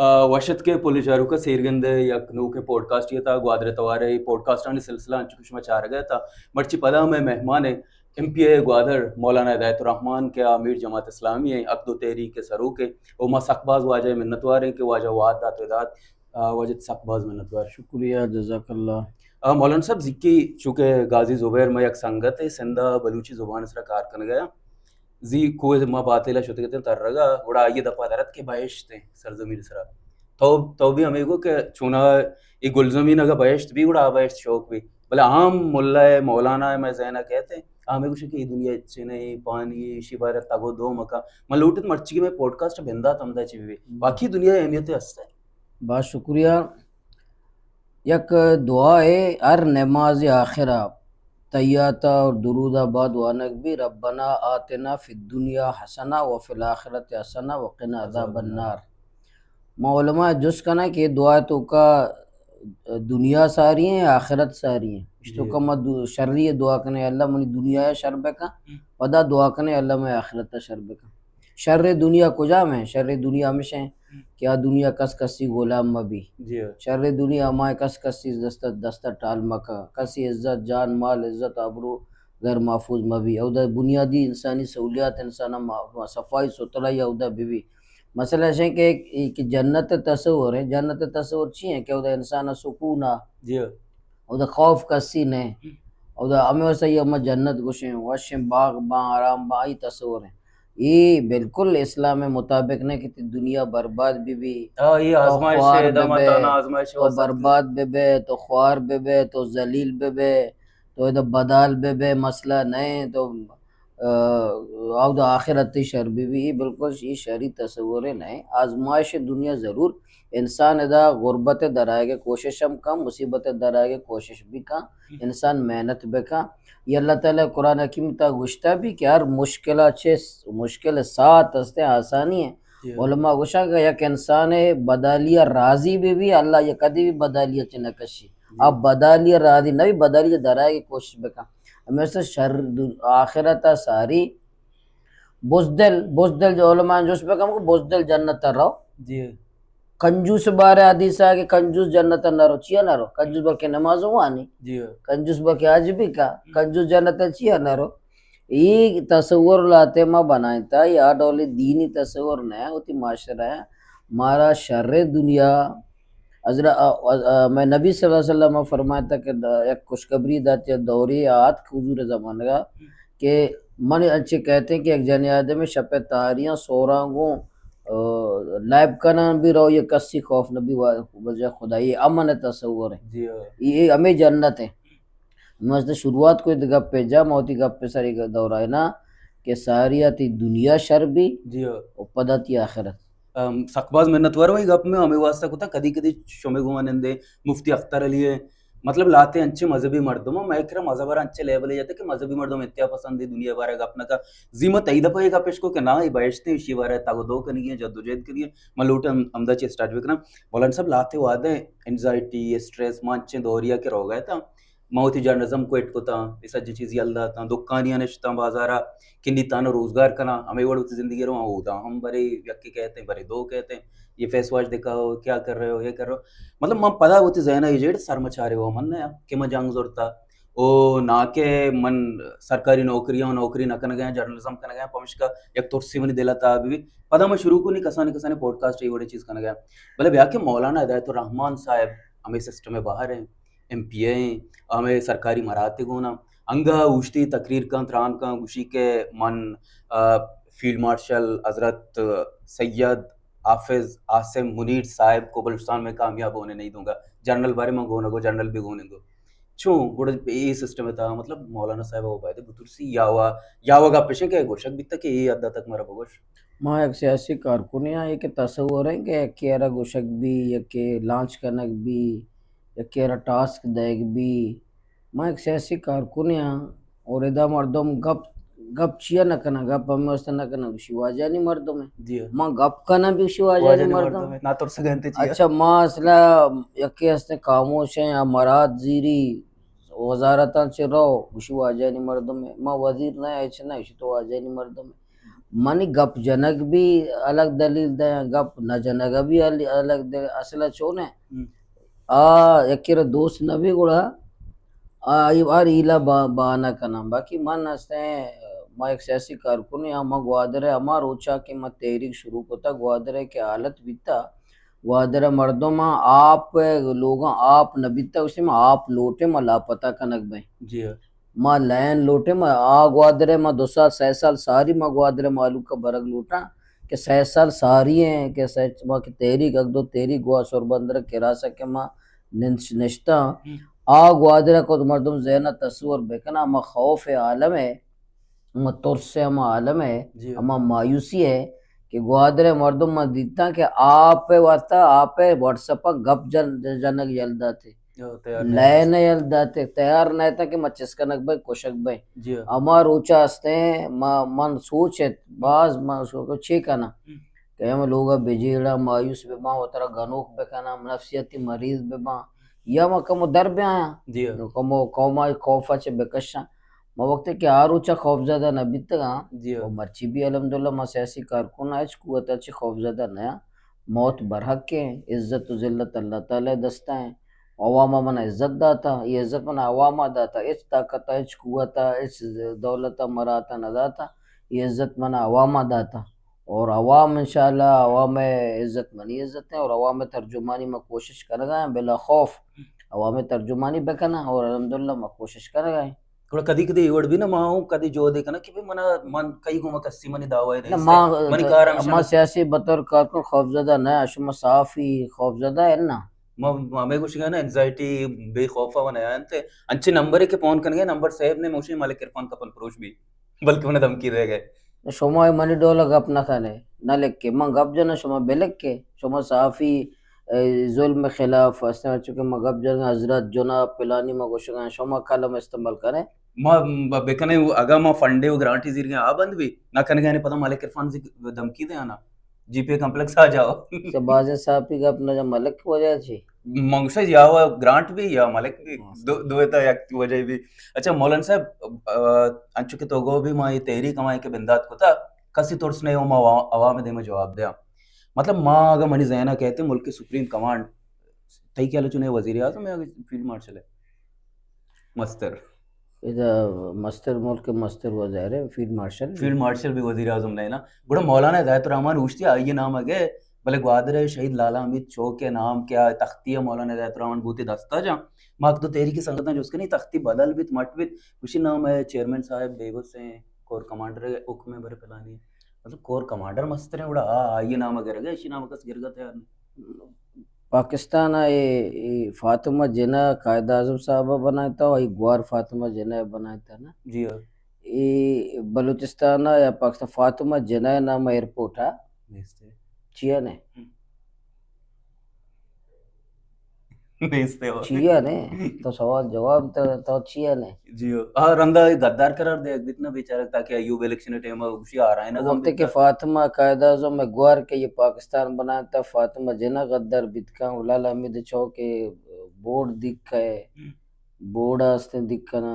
آ، وش اتکے پُل چاروکاں، سیرگند ءِ یک نوکیں پوڈکاسٹے ءِ تہا، گوادر ءِ توار ءَ اے پوڈکاسٹانی سلسلہ انچو کہ شما چارگ ءَ ات، مرچی پدا مئے مہمان ایں ایم پی اے گوادر مولانا ہدایت الرحمان کہ آ میر جماعت اسلامی ایں، حق دو تحریک ءِ سروک ایں، ءُ ما سک باز واجہ ءِ منتوار ایں کہ واجہ وھد دات ءُ دات، آ، واجہ سک باز منتوار۔ شکریہ، جزاک اللہ۔ آ، مولانا صاحب، زیکی چونکہ غازی زبیر مئے یک سنگت ایں، سندھ ءَ بلوچی زبان ءِ سرا کار کنگ ءَ، زی کوہ ما باتیل ءَ شتگ اتیں ترگ ءَ، گڑا آئی ءِ دپ ءَ در اتک کہ بہشت ایں سرزمین ءِ سرا۔ تو، تو بھی ہمے گو کہ چونا اے گلزمین اگاں بہشت بی گڑا آ بہشت شوک بی۔ بلے عام ملا ءِ مولانا ءِ مئے ذہن ءَ کئیت، آ ہمے گوشی کہ اے دنیا ہچ نہ ایں، پانی ایں، ایشی بارہ ءَ تگ ءُ دو مکن۔ من لوٹت مرچی کہ مئے پوڈکاسٹ ءِ بندات ہمدا چی بی۔ باقی دنیا ءِ اہمیت ہست ایں۔ باز شکریہ۔ یک دعا ایں، ہر نماز ءِ آخر ءَ تحیات اور درود ءَ بعد وانگ بی، ربنا آتنا فی الدنیا حسنہ و فی الآخرۃ حسنہ و قنا عذاب النار۔ ما علماء ءَ جست کناں کہ اے دعا ءِ توکا دنیا ساری ایں، آخرت ساری ایں؟ اش جی۔ توکا ما دو-، شری ءِ دعا کنیں، اللہ منی دنیا ءَ شر بکن، ہم۔ پدا دعا کنیں، اللہ مئے آخرت ءَ شر بکن۔ شر دنیا کجام ایں؟ شر دنیا ہمیش ایں ہم۔ کہ آ دنیا کس کسی غلام مہ بی۔ جی۔ شر دنیا ہما ایں کس کسی دست، دست ءَ ٹال مہ کن، کسی عزت، جان، مال، عزت، آبرو غیر محفوظ مہ بی۔ اودا بنیادی انسانی سہولیات، انسان ءِ ما-، صفائی ستھرائی اودا بہ بی۔ مسئلہ اش ایں کہ، کہ جنت ءِ تصور ایں، جنت ءِ تصور چی ایں کہ اودا انسان ءَ سکون ایں، جی۔ اودا خوف کسی نہ ایں۔ اودا ہمے واسطہ اے ما جنت گوشیں، وشیں باغ باں، آرام باں، آئی تصور ایں۔ اے بالکل اسلام ءِ مطابق نہ ایں کہ تئی دنیا برباد بہ بی، ہاں، اے تو آزمائش خوار ایں، ادا بہ ما بئے، تانا آزمائش تو واسطہ برباد بہ بئے، تو خوار بہ بئے، تو ذلیل بہ بئے، تو ادا بدحال بہ بئے، مسئلہ نہ ایں، تو، آ، اودا آخرت تئی شر بہ بی۔ اے بالکل اے شری تصور نہ ایں۔ آزمائش دنیا ضرور، انسان ادا غربت ءَ درآیگ ءِ کوشش ہم کن، مصیبت ءَ درآیگ ءِ کوشش بھی کن، انسان محنت بکن۔ اے اللہ تعالی قرآن حکیم ءِ تہا گوشتہ بھی کہ ہر مشکل ءَ چہ مشکل ساعت ہست ایں، آسانی ایں۔ جی۔ علماء گوشاں کہ یک انسان ءِ بدحالی ءَ راضی بہ بی، اللہ آئی ءَ کدی بھی بدحالی ءَ چہ نہ کشی۔ جی۔ آ بدحالی ءَ راضی نہ بی، بدحالی ءَ چہ درآیگ ءِ کوشش بکن۔ ہمے واسطہ شر دو-، آخرت ءَ ساری بزدل، بزدل جو علماء جست بکن کہ بزدل جنت ءَ رو۔ جی۔ کنجوس بارے حدیث ءَ کہ کنجوس جنت ءَ نہ رو، چیا نہ رو؟ کنجوس بلکہ نماز وانی۔ جی۔ کنجوس بلکہ حج بھی کا، کنجوس جنت ءَ چیا نہ رو؟ اے تصور لہتے ما بنائیں تا، اے آ ڈولیں دینی تصور نہ ایں، وتی معاشرہ ءَ مارا شر دنیا، حضرت، آ، آ، آ، مئے نبی صلی اللہ علیہ وسلم ءَ فرمائتا کہ دا-، یک خوشخبری دات یا دورے آتک حضور ءِ زمانگ ءَ کہ من انچیں کئیت ایں کہ یک جنیں آدمے شپ ءِ تہاریاں سوراں گوں، آ، لائب کنان بھی رو، یا کسی خوف نہ بی، وا-، وجہ خدائی امن ءِ تصور ایں۔ جی ہاں۔ اے، اے ہمے جنت ایں۔ من از شروعات کو اے گپ ءِ جا، من وتی گپ ءِ سر ءَ دورائیناں کہ ساری ءَ تئی دنیا شر بی، جی ہاں۔ ءُ پدا تئی آخرت۔ ام، سک باز منتوار اوں، اے گپ من ہمے واسطہ کتا، کدی کدی شمے گوں نندیں مفتی اختر علی ایں، مطلب لہتے انچیں مذہبی مردم ایں، مئے کرا مذہب ءَ را انچیں لیبل ءَ جتا کہ مذہبی مردم انتہا پسند ایں، دنیا ءِ بارہ ءَ گپ نہ کن۔ زی ما تئی دپ ءَ اے گپ اش کو کہ نا، اے بہشت ایں، اشی ءِ بارہ ءَ تگ ءُ دو کنگی ایں، جدوجہد کنگی ایں۔ من لوٹاں ہم-، ہمدا چہ اسٹارٹ بکناں۔ مولانا صاحب، لہتے وہد ایں اینگزائٹی، اسٹریس، ما انچیں دورے ءَ کہ روگ ءَ اتاں، ما وتی جرنلزم کوئٹ کتاں، اے سجیں چیز یل داتاں، دکانیاں نشتاں بازار ءَ، کنی تہنا روزگار کناں، ہمے وڑ وتی زندگی ءَ رواں، اودا ہم برے یکے کئیت ایں، برے دو کئیت ایں، یہ فیس واش دکھاؤ، کیا کر رہے ہو، یہ کر رہے ہو۔ مطلب من پدا وتی ذہن ءَ اے جیڑ سرمچارے ہوا من نہ آں کہ من جنگ زرتا، او نا کہ من سرکاری نوکری آں، نوکری نہ کنگ ءَ آں، جرنلزم کنگ ءَ آں، پمشکا یک ترسے منی دل ءِ تہا بہ بیت۔ پدا من شروع کنی کسانیں کسانیں پوڈکاسٹ اے وڑیں چیز کنگ ءَ آں۔ بلے بیا کہ مولانا ہدایت الرحمان صاحب ہمے سسٹم ءِ باہر ایں، ایم پی اے ایں، ہمے سرکاری مراتب ءَ گون آں۔ انگا اوشتی تقریر کن، تران کن، گوشی کہ من، آ، فیلڈ مارشل حضرت سید حافظ عاصم منیر صاحب کو بلوچستان میں کامیاب ہونے نہیں دوں گا۔ جنرل بارے من گون گو، جنرل بھی گون گو۔ چون گڑا اے سسٹم ءِ تہا مطلب مولانا صاحب ءَ باید بترسی یا وا، یا وا گپ اش ایں کہ گوشگ بیتا کہ اے حد تک مارا بگوش۔ ما یک سیاسی کارکنے آں، اے کہ تصور ایں کہ یکے ءَ را گوشگ بی، یکے لانچ کنگ بی، یکے ءَ را ٹاسک دئیگ بی۔ ما یک سیاسی کارکنے آں اور ادا مردم گپ، گپ چیا نہ کناں، گپ ہمے واسطہ نہ کناں، گوشی واجہانی مردم ایں۔ جی ہاں۔ ما گپ کناں بھی گوشی واجہانی واجہانی مردم مردم ایں۔ ایں۔ نا ترسگ انت چیا۔ اچھا، ما اصلا یکے ہستیں خاموش ایں، آ مراد زیری وزارتاں چہ رو، گوشی واجہانی مردم ایں۔ ما وزیر نہ ایں، ہچ نہ ایں، گوشی تو واجہانی مردم ایں۔ منی گپ جنگ بھی الگ دلیل دے، گپ نہ جنگ بھی ال-، الگ دے۔ اصل چون ہے؟ ہم۔ آ یکی را دوست نہ بھی گڑا، آ ہر ہیلا با-، بہانہ کناں۔ باقی من ہستیں، ما یک سیاسی کارکنے آں، ما گوادر ء ہما روچا کہ ما تحریک شروع کتا، گوادر ء کہ حالت بیتا، گوادر ء مردم آں، آپ ء لوگاں آپ نہ بیتا، گوشتی ما آپ لوٹیں، ما لاپتہ کنگ بئیں۔ جی ہاں۔ ما لین لوٹیں، ما آ گوادر ء ما دو سال، سئے سال ساری ما گوادر ء مہلوک ء برگ لوٹاں کہ سئے سال ساری ہیں کہ سئے، ما کہ تحریک، اگدو تحریک گوا سربندر ء کراسا کہ ما ننش-، نشتاں۔ ہم۔ آ گوادر ء کت مردم ذہن ء تصور بکناں، ما خوف ء عالم ء، ما ترس ء ہما عالم ء، جی۔ ہما مایوسی ء کہ گوادر ء مردم ما دیتاں کہ آپ ء واسطہ، آپ ء واٹس ایپ ء گپ جن-، جنگ یل داتے۔ او، تیار نہ لین یل داتے، تیار نہ اتاں کہ ما چست کنگ بئیں، کشگ بئیں۔ جی۔ ہما روچا ہستیں، ما، من سوچ ات، باز من سوچ چے کناں؟ ہم۔ کہ ہم لوگ ء بجیڑاں، مایوس بباں، وترا گنوک بکناں، نفسیاتی مریض بباں، یا ما کمو در بیایاں۔ جی۔ کمو قوم ء خوف ء چہ بکشاں۔ ما وقتے کہ آ روچا خوفزدہ نہ بیتگاں، جی۔ و مرچی بھی الحمدللہ ما سیاسی کارکن آں، ہچ قوت ء چہ خوفزدہ نہ آں۔ موت برحق ہیں، عزت و ذلت اللہ تعالی دستا ہیں۔ عوام ء منا عزت داتا، یہ عزت منا عوام ء داتا، ہچ طاقت ء، ہچ قوت ء، ہچ دولت ء مراتا نہ داتا، یہ عزت منا عوام ء داتا۔ اور عوام انشاءاللہ عوام ء عزت منی عزت ہیں اور عوام ء ترجمانی ما کوشش کنگا ہیں، بلا خوف عوام ء ترجمانی بکناں اور الحمدللہ ما کوشش کنگا ہیں۔ گڑا کدی کدی اے وڑ بھی نہ، ما ہوں کدی جہدے کناں کہ بھئی منا، من کئی گوما کسی منی دعوی نہ، نیست ما، ہے، منی کار ہمیشہ ما نہ سیاسی بطور کارکن خوفزدہ نہ، شما صحافی خوفزدہ ہے نا۔ ما، ما ہمیں گوشگا نا، اینگزائٹی، بے خوفا و نیانتے۔ انچے نمبرے کہ فون کنگے، نمبر سیو نے، موشی ملک عرفان کپن پروش بھی، بلکہ انہیں دھمکی دے گئے۔ شما منی ڈول گپ نہ کنے، نہ لکھے۔ من گپ جناں، شما بلکھے۔ شما صحافی، اے، ظلم خلاف ہستیں، چونکہ ما گپ جناں، حضرات جناب پلانی ما گوشگاں، شما قلم استعمال کریں۔ ما ب-، بکنیں، اگاں ما فنڈے و گرانٹے زیرگیں، آ بند بھی نہ کنگا نے، پدا ملک عرفان زی دھمکی دے آنا، جی پی کمپلیکس آ جاؤ۔ سے بازیں صحافی گپ نہ جا، ملک وجہ چی؟ من گوشاں یا وہ گرانٹ بھی یا ملک بھی، ہاں۔ دو، دو تا یک وجہ بھی۔ اچھا مولانا صاحب، آ، انچو کہ تو گو بھی ما یہ تحریک ہمائیں کہ بندات کتا، کسی ترس نہیں ہو ما عوا-، عوام دیما جواب دیا۔ مطلب ما اگر منی ذہنہ کہتے ملک سپریم کمانڈ، تئی خیال چنے وزیر اعظم ہے یا فیلڈ مارشل ہے؟ مستر۔ ادا مستر ملک مستر وزیر ہے، فیلڈ مارشل۔ فیلڈ مارشل بھی وزیر اعظم نہیں نا۔ گڑا مولانا ہدایت الرحمان اوشتی آئیے نام اگے، بلے گوادر ہے شہید لالا حمید چوک کے نام کیا تختی ہے، مولانا ہدایت الرحمان بوتے دستا جا۔ ما تو تحریک سنگتاں جس کنی تختی بدل بیت مٹ بیت، اسی نام ہے چیئرمین صاحب بے بس ہیں، کور کمانڈر ہے، حکم ہے بر پلانی۔ مطلب کور کمانڈر مستر ہیں، گڑا آ، آئیے نام اگے رگے، اسی نام کس گرگت ہے۔ پاکستان ء اے، اے فاطمہ جناح قائد اعظم صاحب ء بنائینتا و اے گوار فاطمہ جناح ء بنائینتا نا۔ جی ہاں۔ اے بلوچستان ء یا پاکستان فاطمہ جناح ء نام ء ایئرپورٹ ء نیست ہے۔ چیا نے؟ ہم۔ نیست ہے۔ چیا نے؟ تو سوال جواب تو، تو چیا نے؟ جی ہاں۔ آ رندا غدار قرار دے بیت نا بیچارہ، تاکہ ایوب الیکشن ٹائم ء گوشی آ رہا ہے نا وقت کہ فاطمہ قائد اعظم ء گوار کہ یہ پاکستان بنائینتا، فاطمہ جناح غدار بیت کن، لالا حمید چوک ء بورڈ دیکھ ہے، ہم۔ بورڈ آستیں دیکھ کنا،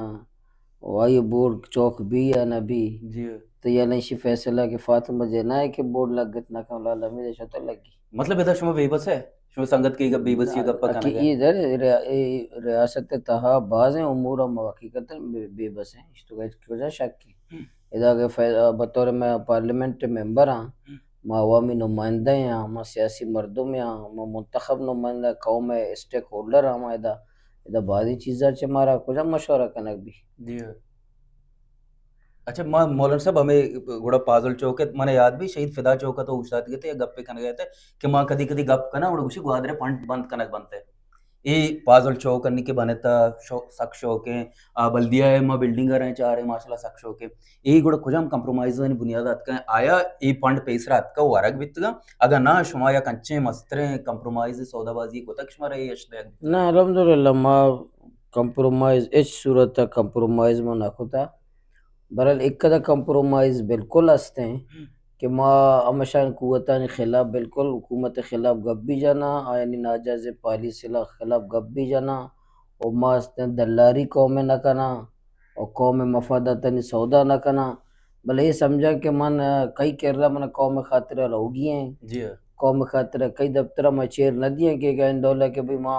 و آئی بورڈ چوک بھی یا نہ بھی۔ جی۔ تو یعنی ایشی فیصلہ کہ فاطمہ جناح ہے کہ بورڈ لگت نہ کن، لالا حمید شتر لگی۔ مطلب ادا شما بے بس ہے؟ شما سنگت کہ بے بسی ء گپ ء کنگ ء۔ اے در ریا-، اے ریاست ء تہا بازیں امور ہم حقیقتاً بے، بے بس ہیں، اش تو کجا شک ہے۔ ہم۔ ادا کہ فی-، بطور میں پارلیمنٹ ممبر ہاں، ہم۔ ما عوامی نمائندہ ہیں، ما سیاسی مردم ہیں، ما منتخب نمائندہ، قوم ء اسٹیک ہولڈر ہاں، ما ادا، ادا بازی چیزاں چہ مارا کجا مشورہ کنگ بھی۔ جی۔ اچھا، ما مولانا صاحب ہمیں گڑا پازل چوک ء، من یاد بھی شہید فدا چوک ء تو اوشتاتگ ات ء گپے کنگ ء ات کہ ما کدی کدی گپ کناں، گڑا گوشی گوادر ء پنڈ بند کنگ بنت ء۔ اے پازل چوک انی کہ بنتا شو-، سک شوق ہیں، آ بلدیہ ء ما بلڈنگ ء رہیں چار ہیں، ماشاءاللہ سک شوق ہیں۔ اے گڑا کجام کمپرومائز ء بنیاد اتکا؟ آیا اے پنڈ پیسرا اتکا ورگ بیتگا؟ اگاں نہ، شما یک انچیں مستریں کمپرومائز سودا بازی کتگ شمارا اے اش دیگ؟ نہ، الحمدللہ ما کمپرومائز ہچ صورت ء کمپرومائز ما نہ کتا۔ بہرحال، ایک کدا کمپرومائز بالکل ہستیں ہم۔ کہ ما ہمشان قوتانی خلاف، بالکل حکومت خلاف گپ بھی جانا، آیانی ناجائز پالیسی خلاف گپ بھی جانا، و ما ہستیں دلاری قوم نہ کنا، و قوم مفاداتانی سودا نہ کنا۔ بلے اے سمجھاں کہ من، آ، کئی کرا من قوم خاطر روگی ہیں۔ جی ہاں۔ قوم خاطر کئی دفتر میں چیر نہ دیے کہ گا انڈولا کہ بھئی ما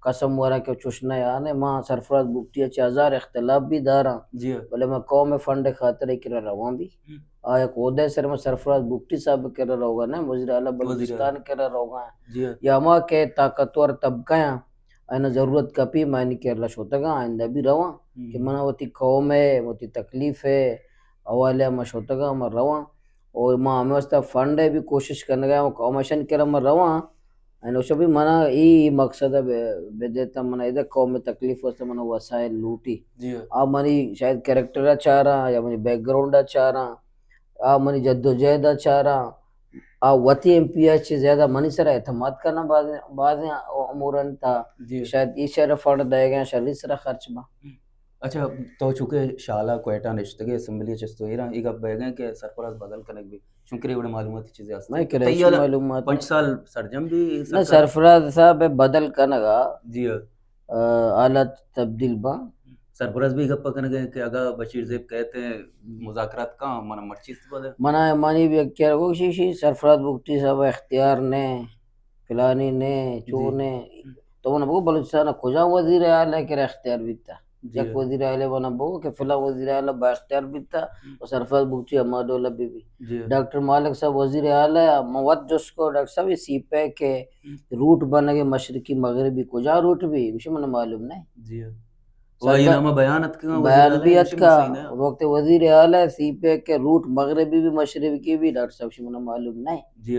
قسم ورا کہ چوش نہ یار، ما سرفراز بگٹی چہ ہزار اختلاف بھی داراں۔ جی ہاں۔ بلے ما قوم فنڈ خاطر کرا رواں بھی۔ ہم۔ آ یک عہدہ سر میں سرفراز بگٹی صاحب کرا روگا نہ، وزیر اعلیٰ وزیر اعلیٰ۔ بلوچستان کرا روگا ہیں۔ جی ہاں۔ یا ہما کہ طاقتور طبقہ ہیں، آئینا ضرورت کپی، ما آنی کرا شتگاں، آئندہ بھی رواں، ہم۔ کہ منا وتی قوم ہے، وتی تکلیف ہے، حوالے ما شتگاں، ما رواں۔ اور ما ہمیں واسطہ فنڈ ہے بھی کوشش کرنے گا، قوم اشن کرا ما رواں۔ اینو شبی منا ای مقصد ہے بے-، بدیتا منا ادا قوم تکلیف واسطہ منا وسائل لوٹی۔ جی۔ آ منی شاید کریکٹر چاراں یا منی بیک گراؤنڈ چاراں۔ آ منی جدوجہد ء چاراں، آ وتی ایم پی ء چہ زیادہ منی سرا اعتماد کناں بازیں، بازیں امورانی تہا۔ جی۔ شاید اے شہر فنڈ دئیگ ء شری سرا خرچ باں۔ اچھا، تو چونکہ شالا کوئٹہ نشتگے، اسمبلی چست و ایراں، اے گپ بئیگ ء کہ سرفراز بدل کنگ بی، چونکہ ریوڑ معلومات چیزیں ہست۔ میں کریچی تئی حالا معلومات پنچ سال سرجم بی نہ، سرکار۔ سرفراز صاحب بدل کنگا۔ جی۔ آ، حالات تبدیل باں۔ سرفراز بھی گپ کنگ ء کہ اگاں بشیر زیب کہتے ہیں مذاکرات کا، من مرچی استفادہ۔ منا منی بھی اختیار گوشی شی سرفراز بگٹی صاحب اختیار نے، فلانی نے، چو جی۔ نے۔ تو من بگو بلوچستان کجا وزیر اعلی کہ اختیار بیتا؟ جی۔ یک وزیر اعلی من بگو کہ فلاں وزیر اعلی با اختیار بیتا ہم۔ و سرفراز بگٹی ہما ڈول بی بی۔ جی۔ ڈاکٹر مالک صاحب وزیر اعلی، من وت جست کو ڈاکٹر صاحب یہ سی پیک ہے، ہم۔ روٹ بنگ مشرقی مغربی کجا روٹ بی؟ گوشی من معلوم نہیں۔ جی۔ و آئی سردار نامہ بیان اتکا، وزیر بیان اعلی بھی ہمشی اتکا۔ مسئلہ ہے۔ وقت وزیر اعلی سی پیک کے روٹ مغربی بھی مشرقی بھی ڈاکٹر صاحب شی من معلوم نہیں۔ جی۔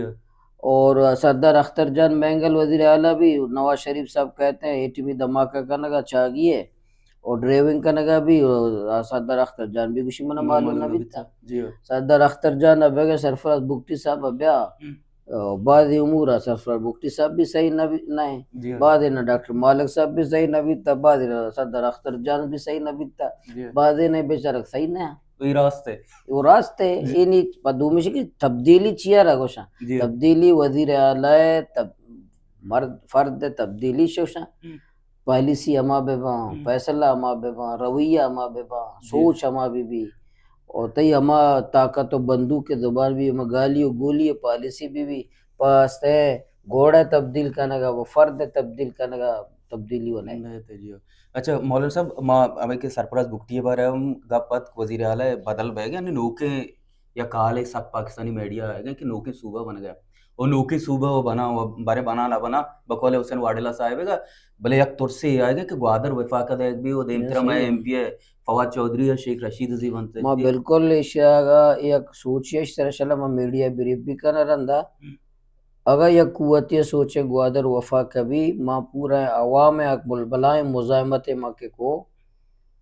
اور سردار اختر جان مینگل وزیر اعلی بھی نواز شریف صاحب کہتے ہیں ایٹمی دھماکہ کنگا چاگی ہے اور ڈرائیونگ کنگا بھی، اور سردار اختر جان بھی گوشی من من معلوم نہ معلوم نہ بیتا۔ بیتا۔ جی۔ سردار اختر جان اب گئے سرفراز بگٹی صاحب اب بیا۔ ہم۔ او، بعض امور سرفراز بگٹی صاحب بھی صحیح نہ بی-، نہ ہیں۔ جی۔ بعض نہ ڈاکٹر مالک صاحب بھی صحیح نہ بیتا، بعض نہ سردار اختر جان بھی صحیح نہ بیتا۔ جی۔ بعض نہ بیچارہ صحیح نہ ہیں۔ وہی راست ہے۔ وہ راست ہے، جی۔ یہ نہیں، پا دومی شی کی تبدیلی چیا رہا گوشاں۔ جی۔ تبدیلی وزیر اعلی ہے، تب-، مرد، فرد تبدیلی شوشاں۔ ہم۔ پالیسی ہما بہ باں، ہم۔ فیصلہ ہما بہ باں، رویہ ہما بہ باں، جی۔ سوچ ہما بہ بی۔ اور تئی ہما طاقت و بندوق زبان بی، ہما گالی و گولی و پالیسی بہ بی، پہ استیں گھوڑا تبدیل کنگا و فرد تبدیل کنگا تبدیلی و نہیں۔ نہیں تے جی۔ اچھا مولانا صاحب، ما ہمیں کہ سرفراز بگٹی بارے ہم گپ ات، وزیر اعلی بدل بہ گئے، یعنی نوکیں یک حالے سک پاکستانی میڈیا آئے گئے کہ نوکیں صوبہ بن گئے۔ او نوکیں صوبہ و بنا، و بارے بنا نہ بنا، بقول حسین واڈیلا صاحب گا، بلے یک ترسے آئے گا کہ گوادر وفاق دئیگ بی و دیمترا میں ایم پی اے فواد چوہدری یا شیخ رشید زی بنتے۔ ما بالکل ایشی آگا یک سوچی اش سر شلا ما میڈیا بریف بھی کنا رندا۔ ہم۔ اگا یک قوتی سوچے گوادر وفاق بی، ما پورا عوام یک بل-، بلائیں مزاحمت ما کے کو۔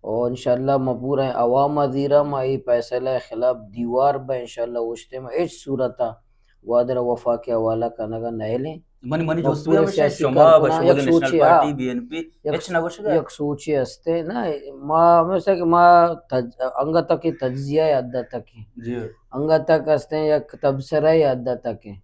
اور انشاءاللہ ما پورا عوام ء زیرا ما اے فیصلہ ء خلاف دیوار بہ انشاءاللہ اوشتے ما ہچ صورت ء گوادر ء وفاق ء حوالہ کنگ ء نہ ہلیں۔ منی، منی ما جست پورے ہمیش سیاسی شما کارکناں بشو یک نیشنل سوچے، پارٹی، ہاں، بی این پی، یک، ہچ نہ گوشگ ء؟ یک سوچے ہستے نا، ما ہمیشہ کہ ما تج-، انگت تک تجزیہ ء حد تک ہیں۔ جی۔ انگت تک ہستے یک تبصرہ ء حد تک ہیں۔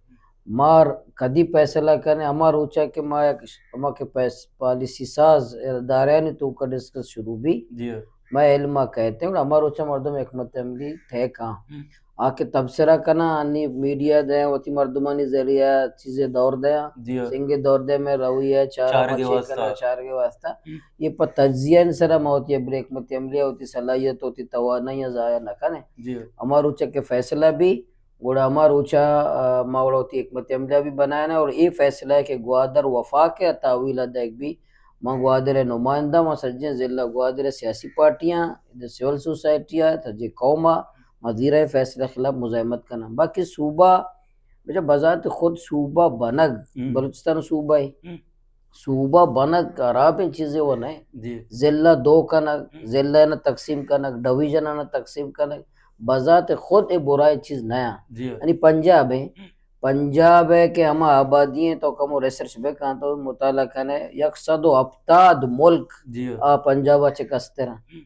ما کدی فیصلہ کنیں؟ ہما روچا کہ ما یک، ہما کہ پیس-، پالیسی ساز ادارہانی توکا ڈسکس شروع بی۔ جی۔ ما علم ء کہتے ہیں، ہما روچا مردم حکمت عملی طے کاں۔ ہم۔ آ کہ تبصرہ کناں، انی میڈیا دیں، وتی مردمانی ذریعہ چیزیں دور دیں، جی۔ سنگے دور دیں، میں روی ہے، چار چارگے واسطہ۔ چارگے واسطہ۔ ہم۔ یہ پہ تجزیہ ان سرا ما وتی ابر حکمت عملی، وتی صلاحیت، وتی توانائی ضائع نہ کنیں۔ جی۔ ہما روچا کہ فیصلہ بی، گڑا ہما روچا، آ، ما گڑا وتی حکمت عملہ بھی بنائینہ اور اے فیصلہ ہے کہ گوادر وفاق ء تحویل ء دئیگ بی۔ من گوادر ء نمائندہ، من سجیں ضلع گوادر ء سیاسی پارٹیاں، سول سوسائٹی ء، سجیں قوم ء، من زیرا اے فیصلہ خلاف مزاحمت کناں۔ باقی صوبہ، بچا بذات خود صوبہ بنگ، ہم۔ بلوچستان صوبہ ہے۔ ہم۔ صوبہ بنگ خرابیں چیزے و نہ۔ جی۔ ضلع دو کنگ، ہم۔ ضلع نا تقسیم کنگ، ڈویژن نا تقسیم کنگ، بذات خود اے برائیں چیز نہ۔ جی۔ یعنی پنجاب ہے، ہم۔ پنجاب ہے کہ ہما آبادی ہیں تو کمو ریسرچ بکن تو مطالعہ کنے، یک سد و ہفتاد ملک جی۔ آ پنجاب ء چہ کستر ہیں۔ ہم۔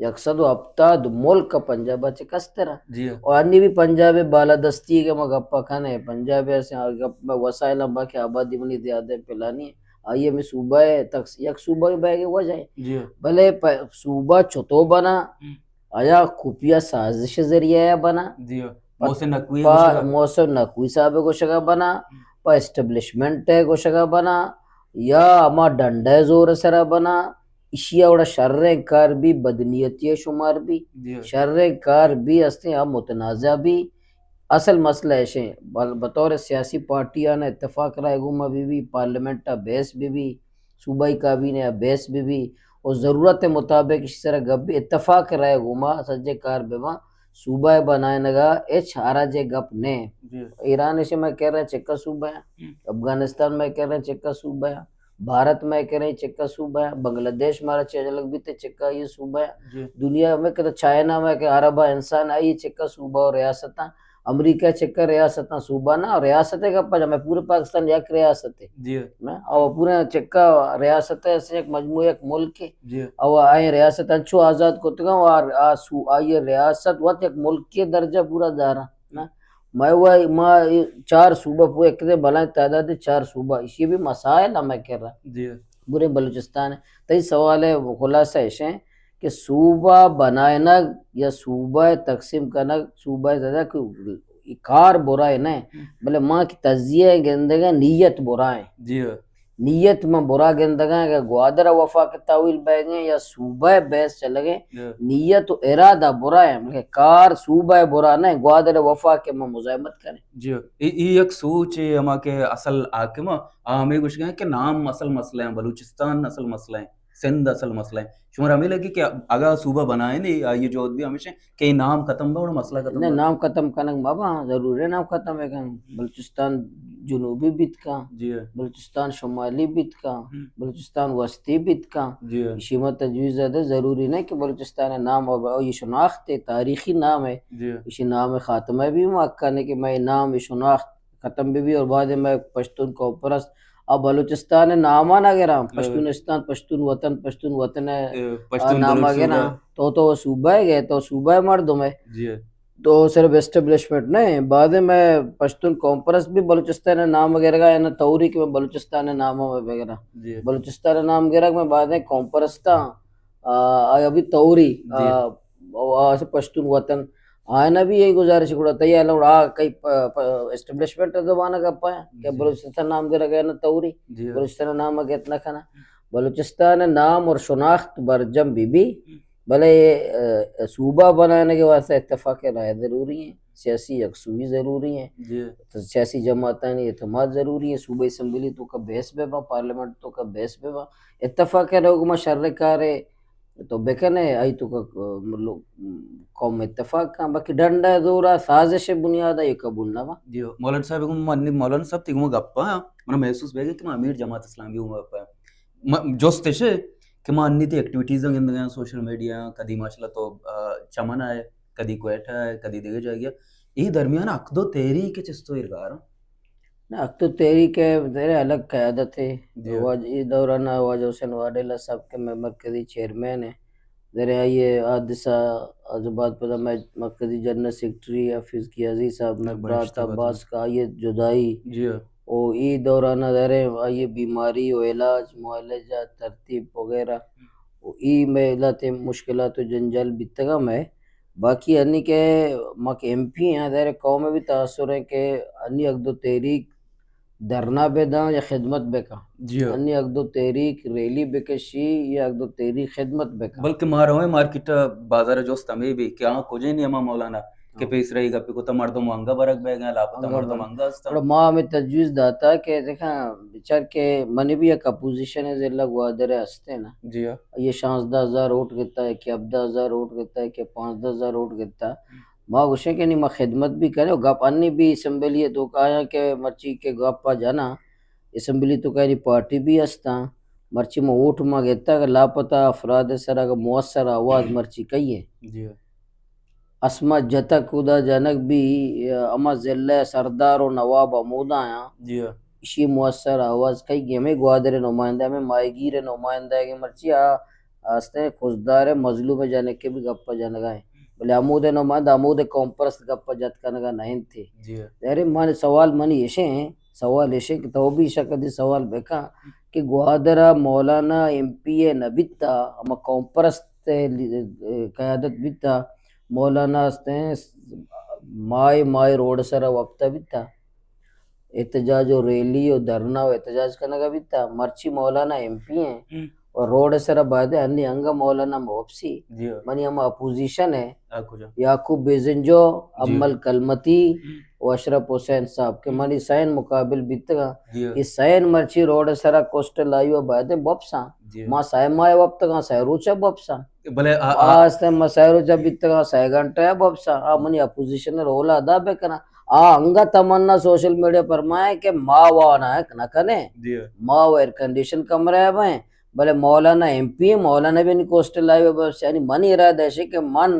یک سد و ہفتاد ملک پنجاب ء چہ کستر ء۔ جی۔ اور انی بھی پنجاب ء بالادستی کہ ما گپا کنے، پنجاب ء سے گپ وسائل ہم باقی آبادی منی زیادہ پلانی، آئی ہمیں صوبہ ء تقس-، یک صوبہ ء بیگ وجہ ہے۔ جی۔ بلے پ-، صوبہ چتو بنا، ہم۔ آیا خفیہ سازش ذریعہ ءَ بنا؟ جی ہاں۔ پہ، محسن نقوی ءِ پہ گوشگ ءَ۔ محسن نقوی صاحب ءِ گوشگ ءَ بنا، پہ اسٹیبلشمنٹ ءِ گوشگ ءَ بنا، یا ہما ڈنڈ ءِ زور ءِ سرا بنا، ایشی ءَ وڑا شریں کار بی، بدنیتی ءَ شمار بی، جی ہاں۔ شریں کار بی استیں، آ متنازع بی۔ اصل مسئلہ ایش ایں، بل-، بطور سیاسی پارٹی آناں اتفاق رائے گوما بہ بی، پارلیمنٹ ءَ بحث بہ بی، صوبائی کابینہ ءَ بحث بہ بی، و ضرورت ءِ مطابق ایشی سرا گپ بی، اتفاق رائے گوما سجے کار بہ باں، صوبہ ءِ بنائینگ ءَ ہچ حرج ءِ گپ نہ۔ جی۔ ایران ایشی مئے کرّا چکا صوبہ ایں، ہم۔ افغانستان مئے کرّا چکا صوبہ ایں، بھارت مئے کرّا چکا صوبہ ایں، بنگلہ دیش مارا چہ الگ بیت چکا آئی صوبہ ایں۔ جی۔ دنیا مئے کہ چائنا مئے کہ عرب ءِ انسان آئی چکا صوبہ و ریاست ایں۔ امریکہ چکا ریاست ایں، صوبہ نہ، ریاست ءِ گپ ءَ، مئے پورے پاکستان یک ریاست ایں۔ جی۔ نہ، او پورے چکا ریاست ایں، یک مجموعہ، یک ملک ایں۔ جی۔ او آئی ریاست انچو آزاد کتگ ایں، و آ، آ سو-، آئی ریاست وت یک ملک ءِ درجہ پورا دار ایں۔ نہ، مئے و ما اے چار صوبہ پورے یک دے بلائیں تعداد ءِ چار صوبہ، ایشی بی مسائل ہمے کرّا۔ جی۔ برے بلوچستان ءِ۔ تئی سوال ءِ خلاصہ ایش ایں کہ صوبہ بنائینگ یا صوبہ ءِ تقسیم کنگ، صوبہ ءِ زیادہ کہ کار برا نہ ایں، ہم۔ بلے ما کہ تجزیہ ءَ گندگ ءَ نیت برا ایں۔ جی ہاں۔ نیت ما برا گندگ ءَ کہ گوادر ءَ وفاق ءِ تحویل بئیگ ایں یا صوبہ ءِ بحث چلگ ایں، جی۔ نیت و ارادہ برا ایں، بلکہ کار صوبہ ءِ برا نہ ایں، گوادر ءِ وفاق ءِ ما مزاحمت کنیں۔ جی ہاں۔ اے، اے یک سوچ ایں ہما کہ اصل حاکم ایں، آ ہمے گوشگ ءَ ایں کہ نام اصل مسئلہ ایں، بلوچستان اصل مسئلہ ایں۔ سندھ اصل مسئلہ ایں۔ شمارا ہمے لگی کہ اگاں صوبہ بنائینے، آئی ءِ جہد بی ہمیش ایں کہ اے نام ختم با، گڑا مسئلہ ختم نہ، با۔ نام ختم کنگ ما با، ضرور ایں نام ختم بکن۔ بلوچستان جنوبی بیت کن، جی۔ بلوچستان شمالی بیت کن، ہم۔ بلوچستان وسطی بیت کن۔ جی۔ ایشی ما تجویز دے، ضروری نہ کہ بلوچستان ءِ نام او، او اے شناخت ایں، تاریخی نام ایں۔ جی۔ ایشی نام ءِ خاتمہ بی ما کنیں کہ مئے نام ءِ شناخت ختم بہ بی اور بعد میں پشتون قوم پرست، اب بلوچستان ءِ نام ءَ نہ گراں، اے۔ پشتونستان، پشتون وطن، پشتون وطن ءِ، اے، پشتون نام ءَ بلوچ گراں۔ صوبہ۔ تو، تو صوبہ ءِ گئے، تو صوبہ ءِ مردم ئے۔ جی۔ تو صرف اسٹیبلشمنٹ نہ ایں، بعد میں پشتون قوم پرست بی بلوچستان ءِ نام ءَ گرگ ءَ ایں، نہ توری کہ میں بلوچستان ءِ نام ءَ بگراں۔ جی۔ بلوچستان ءِ نام گرگ میں بعد میں قوم پرستاں، آ، آ، ابھی توری، جی۔ آ، او آ، پشتون وطن، آیانا بھی یہی گزارش گڑا تئی الان گڑا آ کئی پ-، پ-، اسٹیبلشمنٹ ءِ زبان ءَ گپ ءَ کہ جی۔ بلوچستان نام گرگ ءَ نہ توری، جی۔ بلوچستان ءِ نام ءَ گت نہ کناں۔ بلوچستان ءِ نام اور شناخت برجم بہ بی، بلے، اے، صوبہ بنانے کے واسطے اتفاق رائے ضروری ایں، سیاسی یکسوئی ضروری ایں، جی۔ تو سیاسی جماعتانی اعتماد ضروری ایں، صوبائی اسمبلی توکا بحث بہ باں، پارلیمنٹ توکا بحث بہ باں، اتفاق رائے گوما شر کار ایں، تو بکنے، آئی توکا، مطلب، قوم اتفاق کن، باقی ڈنڈ ءِ زور ءَ، سازش ءِ بنیاد ءَ اے قبول نہ باں۔ جی، مولانا صاحب، گوں من، مولانا صاحب، تئی گوں گپ ءَ، من محسوس بیگ کہ من امیر جماعت اسلامی گوں گپ ءَ۔ م-، جست ایش کہ ما انی تئی ایکٹیویٹیز گندگ ءَ، سوشل میڈیا، کدی ماشاءاللہ تو، آ، چمن ءَ ئے، کدی کوئٹہ ءَ ئے، کدی دگہ جاگہ ءَ۔ اے درمیان ءَ حق دو تحریک ءِ چست و ایرگار۔ نہ، حق دو تحریک ءِ ظاہر ایں الگ قیادت ایں۔ جی۔ واج-، اے دوران ءَ واجہ حسین واڈیلہ صاحب کہ مئے مرکزی چیئرمین ایں۔ ظاہر ایں آئی ءِ حادثہ ءَ بعد پدا مئے مرکزی جنرل سیکرٹری حفیظ قیاضی صاحب، مئے برات عباس کا، آئی ءِ جدائی۔ جی۔ او اے دوران ءَ ظاہر ایں آئی ءِ بیماری و علاج، معالجہ، ترتیب وغیرہ۔ و اے مئے لہتیں مشکلات و جنجال بیتگ اَں مئے۔ باقی انی کہ ما کہ ایم پی آں، ظاہر ایں قوم ءَ بھی تاثر ایں کہ انی حق دو تحریک دھرنا بہ داں یا خدمت بہ کن۔ جی ہاں۔ انی حق دو تحریک ریلی بہ کشی یا حق دو تحریک خدمت بہ کن۔ بلکہ ما رویں مارکیٹ ءَ، بازار ءَ، جست ہمے بی کہ آ کجیں نی ہما مولانا کہ ہاں۔ پیسرا اے گپ کتہ، مردم انگہ برگ بیگ ءَ، لاپتہ انگہ مردم برگ۔ انگہ است۔ گڑا ما ہمے تجویز داتہ کہ دیکھاں، بچار کہ منی بھی یک اپوزیشن ءِ ضلع گوادر ءَ ہست ایں نا۔ جی ہاں۔ اے شانزدہ ہزار ووٹ گتا، کہ ہبدہ ہزار ووٹ گتا، کہ پانزدہ ہزار ووٹ گتا۔ ما گوشیں کہ نی ما خدمت بھی کنیں، و گپ انی بھی اسمبلی ءِ توکا آیاں کہ مرچی کہ گپ ءَ جناں، اسمبلی ءِ توکا نی پارٹی بھی ہستاں، مرچی ما ووٹ ما گتا کہ لاپتہ افراد ءِ سرا کہ مؤثر آواز مرچی کئی ایں۔ جی۔ اسما جتک ادا جنگ بھی، ہما ضلع ءِ سردار و نواب ہمودا آیاں۔ جی۔ ایشی مؤثر آواز کئی ایں؟ ہمے گوادر ءِ نمائندہ، ہمے ماہیگیر ءِ نمائندہ کہ مرچی آ ہستیں خضدار ءِ مظلوم ءِ جنک ءِ بھی گپ ءَ جنگا ایں۔ بلے ہمود ءِ نمائندہ ہمود ءِ قوم پرست گپ ءَ جت کنگا نہ انت۔ جی۔ ظاہر ایں من سوال منی ایش ایں، سوال ایش ایں کہ تو بھی ایشا کدی سوال بکن کہ گوادر ءَ مولانا ایم پی اے نہ بیتا، ہما قوم پرست ءِ لی-، قیادت بیتا، مولانا ہستیں، ماہ ماہ روڈ سرا وپتا بیتا، احتجاج و ریلی و دھرنا و احتجاج کنگا بیتا۔ مرچی مولانا ایم پی ہیں ہم۔ و روڈ سرا بایدے انی انگا مولانا وپسی۔ جی ہاں۔ منی ہما اپوزیشن ہے، آ کجا؟ یعقوب بیزنجو، جی۔ امل کلمتی ہم۔ و اشرف حسین صاحب کہ ہم۔ منی سین مقابل بیتگا۔ جی ہاں۔ یہ سین مرچی روڈ سرا کوسٹل ہائی وے بایدے وپساں۔ جی۔ ما سہ ماہ وپتگاں، سہ روچا وپساں۔ بلے آ، آ، آ است ما سہ روچا بیتگاں، سہ گھنٹہ وپساں۔ آ منی اپوزیشن رول ادا بکناں۔ آ انگا تمنا سوشل میڈیا پر مائے کہ ما وانائک نہ کنے۔ جی۔ ما و ایئر کنڈیشن کمرہ بیں، بلے مولانا ایم پی ہیں، مولانا بھی نی کوسٹل ہائی وے وپس، یعنی منی ارادہ ہے کہ من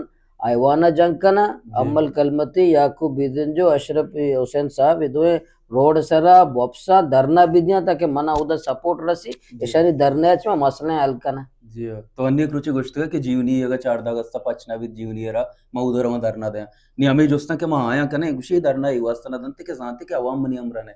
ایوان ء جنگ کناں، جی۔ امل کلمتی، یعقوب بیزنجو، اشرف حسین صاحب، یہ دوئیں روڈ سرا وپساں دھرنا بدیاں تاکہ منا اودا سپورٹ رسی، جی۔ اشانی دھرنا چ ما مسئلہ حل کناں۔ جی، تو انی یک روچے گوشتگ کہ جیونی اگا چاردہ اگست پچ نہ بیت جیونی را ما اودا رواں دھرنا دیاں۔ نی ہمیں جستاں کہ ما آیاں کنیں، گوشی دھرنا ای واسطہ نہ دنتے کہ زانتے کہ عوام منی ہمراہ نے۔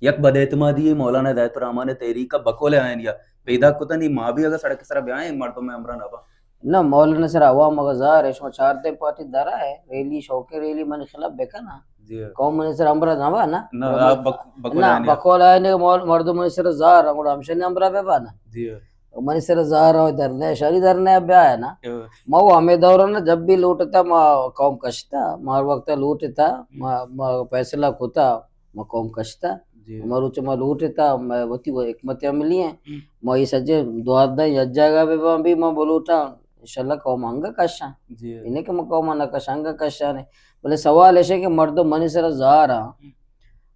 یک بد اعتمادی مولانا ہدایت الرحمان تحریک کا بقول آئین یا پیدا کتا، نی ما بھی اگر سڑک سر بیائیں مردم میں ہمراہ نہ با۔ نہ، مولانا سر عوام اگر ظاہر ہے، شما چار دن پارٹی درا ہے، ریلی، شوقیں ریلی منی خلاف بکنا۔ جی۔ قوم منی سر ہمراہ نہ با نا۔ نہ، آپ بک-، بقول نہ، آئین یا۔ بقول آئین ہے، مول-، مردم منی سر ظاہر ہے، گڑا ہمشہ نے ہمراہ بے با نا۔ جی۔ منی سر ظاہر ہے، درنے، شری درنے بیا ہے نا۔ جی۔ ما وہ ہمیں دور نا، جب بھی لوٹتا، ما قوم کشتا، ما ہر وقت لوٹتا، ما، ما فیصلہ کتا۔ ما قوم کشتا۔ جی۔ ما روچ ما لوٹتا، ما وتی وہ حکمت عملی ہیں۔ ہم۔ ما یہ سجے دوار دیں یا جگہ بے بان بھی ما بلوٹا، انشاءاللہ قوم انگا کشاں۔ جی۔ انہیں کہ ما قوم نہ کشاں، انگا کشاں نے۔ بلے سوال ایسے کہ مردم منی سر زارا۔ ہم۔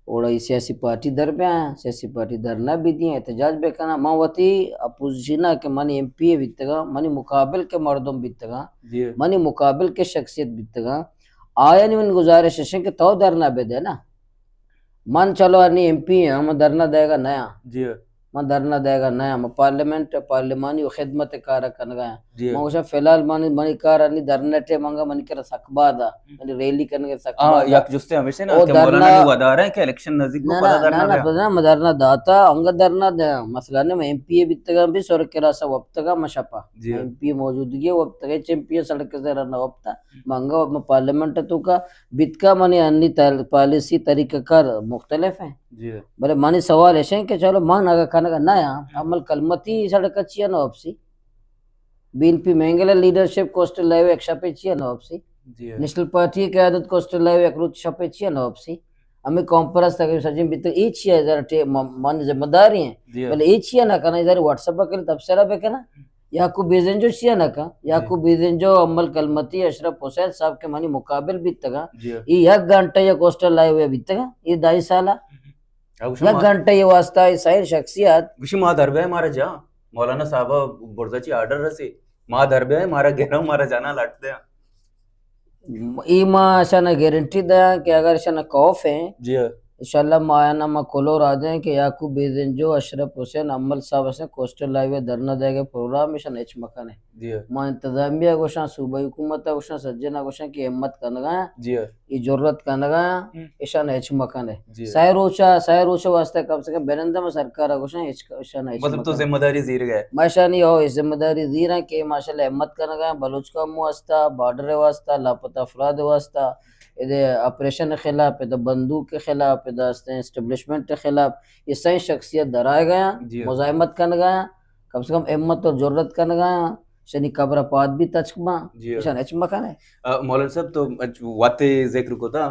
اوڑا یہ سیاسی پارٹی در بیا، سیاسی پارٹی در نہ بھی دی، احتجاج بے کنا۔ ما وتی اپوزیشن کہ منی ایم پی اے بیتگا، منی مقابل کے مردم بیتگا، جی۔ منی مقابل کے شخصیت بیتگا۔ آیا نی من گزارش ہے کہ تو در نہ بے دے نا۔ من چلو انی ایم پی ہاں، من دھرنا دئیگا نیاں۔ جی۔ من دھرنا دئیگا نیاں، من پارلیمنٹ، پارلیمانی و خدمت کار کنگا آں۔ جی۔ من گوشاں فی الحال من، منی کار انی دھرنا ٹے منگا منی کرا سک بادا، منی ریلی کنگے سک ہاں، بادا۔ یک جستے ہمیشہ نا او کہ دھرنا مولانا نی ودار ہیں کہ الیکشن نزدیک کو نہ، پدا نہ، دھرنا نہ، نہ، دیا۔ پدا من دھرنا داتا، انگا دھرنا دیا۔ مسئلہ نے من ایم پی اے بیتگا بھی سر کلاسا وپتگا من شپا۔ جی۔ ایم پی اے موجودگی وپتگا، چیمپئن سڑک سے رنا وپتا۔ منگا من پارلیمنٹ تو کا بیتکا منی انی تل-، پالیسی طریقہ کار مختلف ہیں۔ جی۔ بلے منی سوال ایش ہیں کہ چلو من اگا کنگا نہ آں، عمل کلمتی سڑک چیا نہ واپسی۔ B N P Mengal leadership coastal highway یک شپے چیا نہ واپسی۔ جی۔ نیشنل پارٹی قیادت کوسٹل ہائی وے یک روچ شپے چیا نہ واپسی۔ ہمیں قوم پرست اگر سجن بیتے، اے چیا ذرا ٹے-، م-، من ذمہ داری ہیں۔ جی۔ بلے اے چیا نہ کنا، ذرا واٹس ایپ پر تبصرہ بکنا۔ یعقوب بیزنجو چیا نہ کن؟ جی۔ یعقوب بیزنجو، عمل کلمتی، اشرف حسین صاحب کہ منی مقابل بیتگا۔ جی۔ یہ یک گھنٹہ یہ کوسٹل ہائی وے بیتگا، یہ دائی سالہ۔ ہاں، گوشم یک ما-، گھنٹہ یہ واسطہ یہ سائیں شخصیت۔ گوشی ما در بے مارا جا، مولانا صاحب برزا چی آرڈر رسی، ما در بے مارا گرم مارا جانا لٹ دے۔ ای ما اشانا گارنٹی دیاں کہ اگر اشانا خوف ہیں، جی۔ انشاءاللہ ما آیانا ما کلور آدیں کہ یعقوب بیزنجو، اشرف حسین، عمل صاحب حسین کوسٹل ہائی وے دھرنا دے گئے پروگرام اشان ہچ مکنے۔ جی۔ ما انتظامیہ گوشاں، صوبائی حکومت گوشاں، سجنا گوشاں کہ ہمت کنگا، جی۔ یہ جرت کنگا، ہم۔ اشان ہچ مکنے۔ جی۔ سہ روچا، سہ روچا واسطہ کم سے کم بنندہ ما سرکار گوشاں، ہچ، اشان ہچ مطلب تو مکنے۔ ذمہ داری زیر گئے؟ ما اشانی ہو، ذمہ داری زیراں کہ ماشاءاللہ ہمت کنگا، بلوچ قوم واسطہ، بارڈر واسطہ، لاپتہ افراد واسطہ، ادے آپریشن خلاف، ادے بندوق کے خلاف، ادے استیں اسٹیبلشمنٹ کے خلاف، یہ سائیں شخصیت درائے گیا، جی۔ مزاحمت کنگا، کم سے کم ہمت اور جرت کنگا، شنی قبر پاد بھی تچک باں، جی۔ اشان ہچ مکنے۔ آ، مولانا صاحب تو اچ-، وت ذکر کو تا،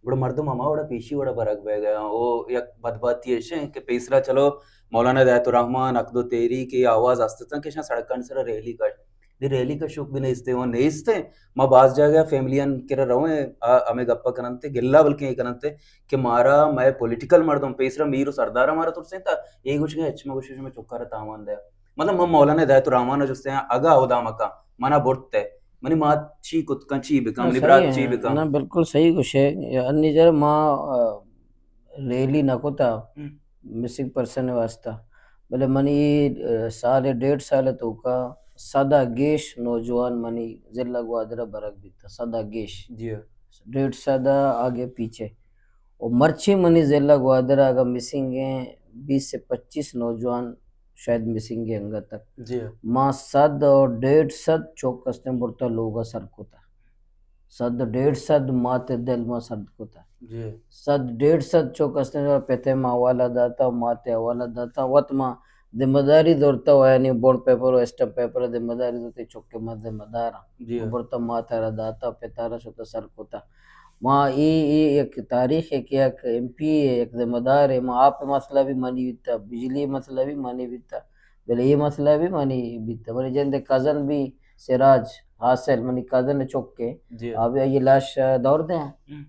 گڑا مردم ہما وڑا پیشی وڑا برگ بہ گیا۔ او یک بدباتی ایش ہیں کہ پیسرا چلو مولانا ہدایت الرحمان، عقد و تحریک، یہ آواز استتاں کہ اشان سڑکانی سرا ریلی کش۔ دی ریلی کشوک بھی نیستے، وہ نیستے۔ ما باز جاگہ فیملیان کرا رویں، آ، ہمیں گپا کننتے، گلا بلکیں یہ کننتے کہ مارا، مئے پولیٹیکل مردم پیسرا میر و سردار مارا ترسیں تا، یہ گوشگے اچ ما گوشش میں چکارا تاوان دے۔ مطلب، من مولانا ہدایت الرحمان ء جست ء آں، اگاں ہدا مکن منا برت ء، منی مات چی کت کن، چی بکن، نہ، منی برات صحیح چی ہے۔ بکن؟ نہ، بالکل صحیح گوشے۔ انی جر ما، آ، ریلی نہ کتا ہم۔ مسنگ پرسن واسطہ، بلے منی، آ، سال ڈیڑھ سال توکا سدا گیش نوجوان منی ضلع گوادر برگ بیتا، سدا گیش۔ جی۔ ڈیڑھ سدا آگے پیچھے۔ و مرچی منی ضلع گوادر ء اگاں مسنگ ہیں، بیس سے پچیس نوجوان شاید مسنگ ہیں انگت تک۔ جی۔ ما صد اور ڈیڑھ سد چوک استیں برتا لوگا سر کتا۔ صد ڈیڑھ صد مات دل ما سرد کتا۔ جی۔ صد ڈیڑھ صد چوک استیں، پتے ما حوالہ داتا، مات حوالہ داتا، وت ما ذمہ داری دورتا و یعنی بونڈ پیپر و اسٹمپ پیپر ذمہ داری دورتا، چوک کے ما ذمہ دار ہاں۔ جی۔ برتا مات را داتا، پتا را شتا سر کتا۔ ما ای، ای یک تاریخ ہے کہ یک ایم پی ہے، یک ذمہ دار ہے، ما آپ مسئلہ بھی منی بیتا، بجلی مسئلہ بھی منی بیتا، بلے یہ مسئلہ بھی منی بیتا۔ بلے جند کزن بھی سراج حاصل، منی کزن چکے، جی۔ آ بھی یہ لاش دور دیں۔ ہم۔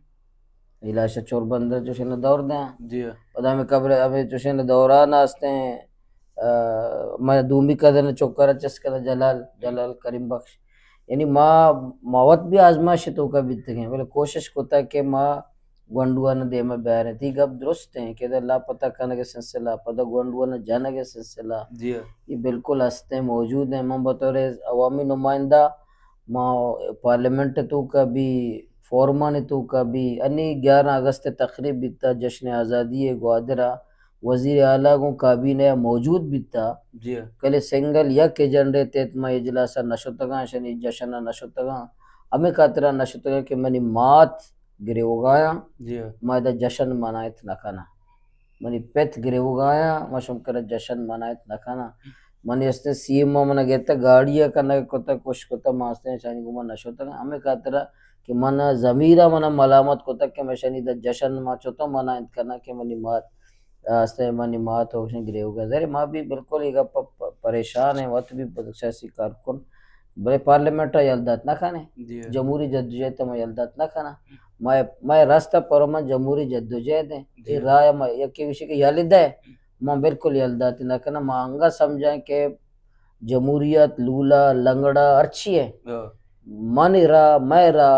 یہ لاش چور بندر چوشن دور دیں۔ جی۔ پدا ہمیں قبر، ہمیں چوشن دوران آستے ہیں، آ، میں دومی کزن چکر چس کتا جلال، جلال کریم بخش۔ یعنی ما، ما وت بھی آزمائش توکا بیتگیں، بلے کوشش کتا کہ ما گونڈوانا دیما بیاریں۔ تی گپ درست ہیں کہ ادا لاپتہ کنگ سلسلہ، پدا گونڈوانا جنگ سلسلہ، جی۔ یہ بالکل ہستیں، موجود ہیں۔ من بطور عوامی نمائندہ ما پارلیمنٹ توکا بھی، فورمان توکا بھی، انی گیارہ اگست تقریب بیتا جشن آزادی گوادرا، وزیر اعلیٰ گوں کابینہ موجود بیتا۔ جی۔ کلے سنگل یک ایجنڈے تحت ما اجلاسا نشتگاں، شنی جشن نشتگاں۔ ہمیں خاطرا نشتگاں کہ منی مات گریوگایاں، جی۔ ما ادا جشن منائت نہ کناں۔ منی پت گریوگایاں، ما شم کرا جشن منائت نہ کناں۔ منی استیں سی ایم منا گیتا گاڑی کنگ کتا، کش کتا، ما استیں شانی گما نشتگاں۔ ہمیں خاطرا کہ من ضمیرا منا ملامت کتا کہ میں شانی دا جشن ما چتو منائت کناں کہ منی مات آستے منی مات ہوشن گریوگا۔ ظاہر ہے ما بھی بالکل یہ گپ پ-، پریشان ہیں، وت بھی سیاسی کارکن، بلے پارلیمنٹ ء یل دات نہ کنے۔ جی۔ جمہوری جدوجہد ء ما یل دات نہ کنا۔ ما، ما راستہ پر من جمہوری جدوجہد ہیں۔ جی۔ یہ رائے ما یکی وشی کہ یل دے، ما بالکل یل دات نہ کنا۔ ما انگا سمجھائیں کہ جمہوریت، لولا، لنگڑا، ہرچی ہے۔ ہاں۔ من را، میں را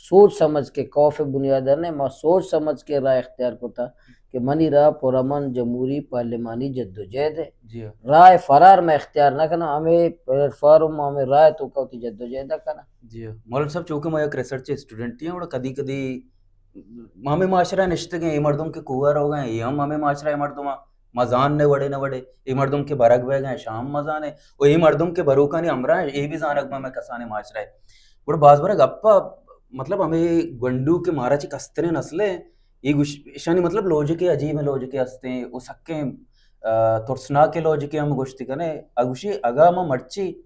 سوچ سمجھ کے خوف بنیاد نے، ما سوچ سمجھ کے رائے اختیار کتا کہ منی را پرامن جمہوری پارلیمانی جدوجہد ہے۔ جی۔ رائے فرار میں اختیار نہ کنا، ہمیں پلیٹ فارم، ہمیں رائے توکا وتی جدوجہد کنا۔ جی۔ مولانا صاحب، چونکہ ما یک ریسرچ اسٹوڈنٹ ہیں، اور کدی کدی ما ہمیں معاشرہ نشتگیں، یہ مردم کے کوہ روگا ہیں، یہ ہم ہمیں معاشرہ مردم ہیں۔ ما زان نے وڑے نہ وڑے، اے مردم کہ برگ بیگ ہیں، شام ما زانے، و اے مردم کہ بروکانی ہمراہ ہیں، اے بھی زانگ ما میں کسانے معاشرہ ہے۔ گڑا باز برگ اپا، مطلب، ہمیں گونڈو کہ مارا چی کستریں نسل ہے، یہ گوش-، اشانی، مطلب، لوجک عجیب ہیں، لوجک ہستے ہیں، وہ سکیں، آ، ترسناک لوجک ہم گوشتی کنے، اگوشی اگا ما مرچی،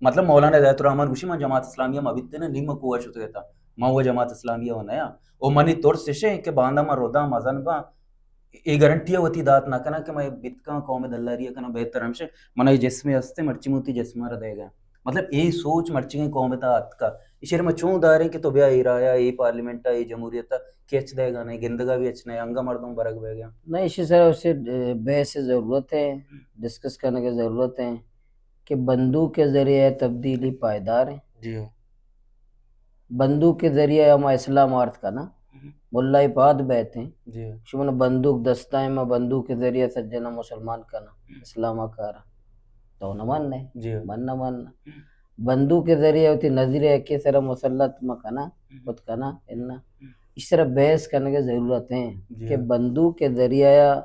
مطلب، مولانا ہدایت الرحمن گوشی، من جماعت اسلامیہ ما بیتے نا، نیم کوہ شتگتا، ما وہ جماعت اسلامیہ و نیا، و منی ترس اشیں کہ باندا ما رداں مزن باں، اے گارنٹی ء وتی دات نہ کناں کہ من اے بیت کاں، قوم ء دلاری ء کناں، بہتر ہمش انت من اے جسمے ہست انت، مرچی من وتی جسم ء را دئیگ ء آں۔ مطلب، اے سوچ مرچیگیں قوم ء تہا اتکگ۔ ایشی ء را ما چون داریں کہ تو بیا اے راہ ء، اے پارلیمنٹ ء، اے جمہوریت ء کہ ہچ دئیگ ء نہ انت، گندگ ء بھی ہچ نہ انت، انگہ مردم برگ بئیگ ء انت۔ نہ، ایشی سر ء سے بحث ء ضرورت ہے، ڈسکس کنگ ء ضرورت ہے۔ کہ بندوق کے ذریعہ تبدیلی پائیدار ہیں۔ جی۔ بندوق کے ذریعہ ہم اسلام آرت کناں۔ ہم۔ ملائی پاد بیت ہیں۔ جی۔ شمن بندوق دستائیں، ما بندوق کے ذریعہ سجنا مسلمان کناں۔ ہم۔ اسلام کارا۔ تو نہ من نے۔ جی۔ من نہ من۔ ہم۔ بندوق کے ذریعہ ہوتی نظیر کے سر مسلط ما کناں۔ ہم۔ خود کناں۔ اناں۔ ہم۔ اس طرح بحث کرنے کی ضرورت ہے جی کہ ہاں۔ بندوق کے ذریعہ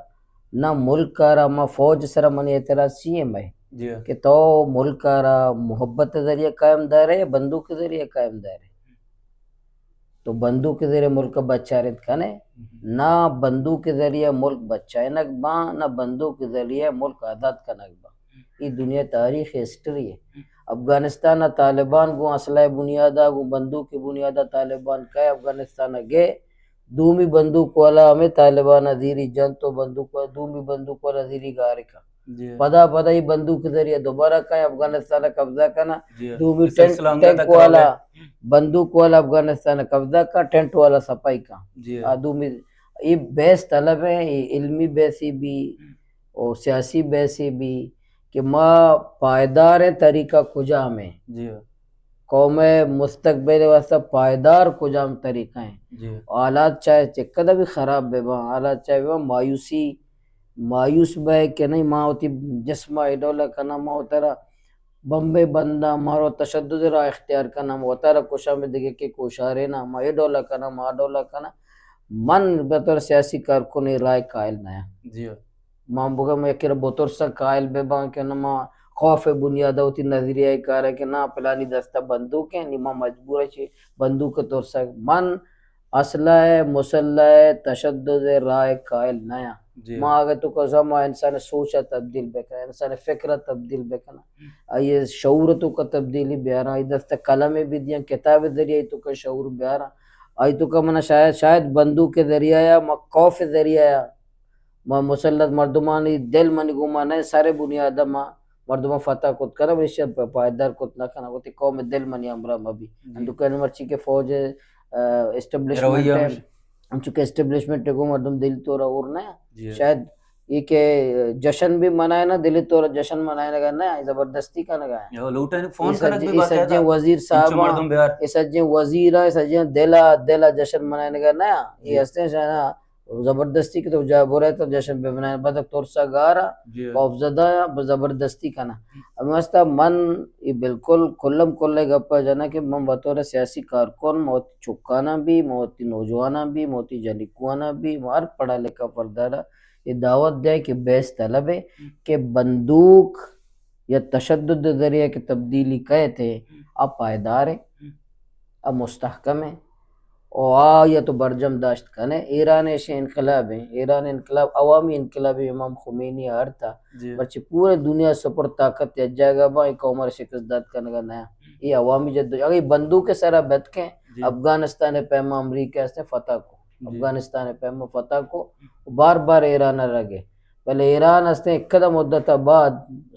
نہ ملک ء را، ما فوج سرا منی اعتراض چی ایں بھائی؟ جی ہاں۔ کہ تو ملک ء را محبت ذریعہ قائم دارے یا بندوق کے ذریعہ قائم دارے؟ تو بندوق کے ذریعہ ملک بچارت کنے، ہم۔ نہ بندوق کے ذریعہ ملک بچائنگ باں، نہ بندوق کے ذریعہ ملک آزاد کنگ باں۔ اے دنیا تاریخ ہسٹری ہے۔ افغانستان ء طالبان گوں اسلحہ بنیاد ء، گوں بندوق بنیاد ء طالبان کئے افغانستان ء گئے، دومی بندوق والا ہمیں طالبان ء زیری جنت و بندوق والا، دومی بندوق والا زیری گار کن۔ جی۔ پدا، پدا یہ بندوق ذریعہ دوبارہ کئے افغانستان ء قبضہ کنا۔ جی۔ دومی ٹینک، ٹینک والا، بندوق والا افغانستان ء قبضہ کن، ٹینٹ والا سپائی کن۔ جی۔ آ دومی، یہ بحث طلب ہے، یہ علمی بحثی بھی، و سیاسی بحثے بھی کہ ما پائیداریں طریقہ کجام ہیں؟ جی۔ قوم مستقبل واسطہ پائیدار کجام طریقہ ہیں؟ جی۔ حالات چاہے چقدر بھی خراب بہ باں، حالات چاہے بہ باں، مایوسی، مایوس بہ کہ نہیں، ما وتی جسم ء اے ڈول کناں، ما وترا بمبے بنداں، مارو تشدد را اختیار کناں، وتارا کشاں، بہ دگہ کے کوشاریناں، ما اے ڈول کناں، ما آ ڈول کناں۔ من بطور سیاسی کارکن اے رائے قائل نہ آں۔ جی۔ ما بگم یکے را بترساں قائل بہ باں کہ نہ ما خوف ءِ بنیاد ءَ وتی نظریہ ءَ کار ءَ کہ نا، پلانی دست ءَ بندوک ایں، نی ما مجبور ایں چہ بندوک ءِ ترس ءَ۔ من اسلحہ ءِ، مسلح ءِ، تشدد ءِ راہ ءِ قائل نہ آں۔ جی۔ ما اگہ تو کسا ما انسان ءِ سوچ ءَ تبدیل بکناں، انسان ءِ فکر ءَ تبدیل بکناں، آئی ءِ شعور ءِ توکا تبدیلی بیاراں، آئی دست ءَ قلم ءَ بدیاں، کتاب ءِ ذریعہ ءَ توکا شعور بیاراں۔ آئی توکا منا شاید، شاید بندوک ءِ ذریعہ یا ما خوف ءِ ذریعہ یا ما مسلط مردمانی دل منی گوما نہ، سر ءِ بنیاد ءَ ما مردماں فتح کت کناں، بلے ایشی ءَ پ-، پائدار کت نہ کناں، وتی قوم ءِ دل منی ہمراہ مہ بی۔ جی۔ انچو کہ مرچی کہ فوج ءِ، آ، اسٹیبلشمنٹ رویہ ءَ، ہمیش۔ انچو کہ اسٹیبلشمنٹ ءِ گوں مردم دل ءِ تورا اور نہ۔ جی۔ شاید اے کہ جشن بھی منائے نا، دل ءِ تورا جشن منائینگ ءَ نہ، زبردستی کنگ ءَ۔ یا لوٹائیں، فون اے کنگ سجیں، بھی اے باقاعدہ۔ سجیں وزیر انچو صاحب، مردم بیار۔ اے سجیں وزیر، اے سجیں دل ءَ، دل ءَ جشن منائینگ ءَ نہ۔ اے جی۔ ہستیں شانا زبردستی کہ تو جا برے تو جشن بہ بنائیں، بدک ترسا گارا، جی۔ خوف زدہ یا، بہ زبردستی کنا۔ ہمے واسطہ من اے بالکل کلم کل ءِ گپ ءَ جناں کہ من بطور سیاسی کارکن، من وتی چکاناں بھی، من وتی نوجواناں بھی، من وتی جنکواناں بھی، من ہر پڑھا لکھا پردارا اے دعوت دے کہ بحث طلب ہے ہم۔ کہ بندوق یا تشدد ءِ ذریعہ کہ تبدیلی کئیت، ہم۔ آ پائیدار ہے، ہم۔ آ مستحکم ہے، او آ یا تو برجم داشت کنے۔ ایران ایشی انقلاب ہے، ایران انقلاب عوامی انقلاب امام خمینی آرتا، جی۔ مرچی پورے دنیا سپر طاقت یک جاگہ با، اے قوم را شکست دات کنگا نیا۔ اے عوامی جد، اگر اے بندوق ءِ سرا بتکیں، جی۔ افغانستان ءِ پیما امریکہ است فتح کو۔ جی۔ افغانستان ءِ پیما فتح کو، بار بار ایران ءَ رگے۔ بلے ایران است، یک قدم مدت ءَ بعد،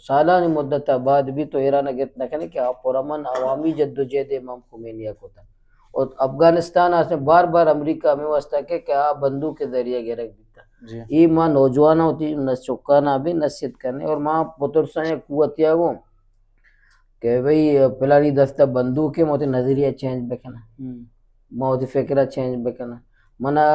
سالانی مدت ءَ بعد بھی تو ایران ءَ گپت نہ کنے کہ آ پرامن عوامی جدوجہد امام خمینی ءَ کتا۔ اور افغانستان است بار بار امریکہ ہمے واسطہ کہ، کہ آ بندوق ءِ ذریعہ گرگ بیتا۔ جی۔ اے ما نوجواناں وتی نس-، چکاناں بھی نصیحت کنے اور ما بترساں یک قوت ءَ گوں کہ بھئی پلانی دست ءَ بندوک ہے، ما وتی نظریہ چینج بکناں۔ ہم۔ ما وتی فکر ءَ چینج بکناں۔ منا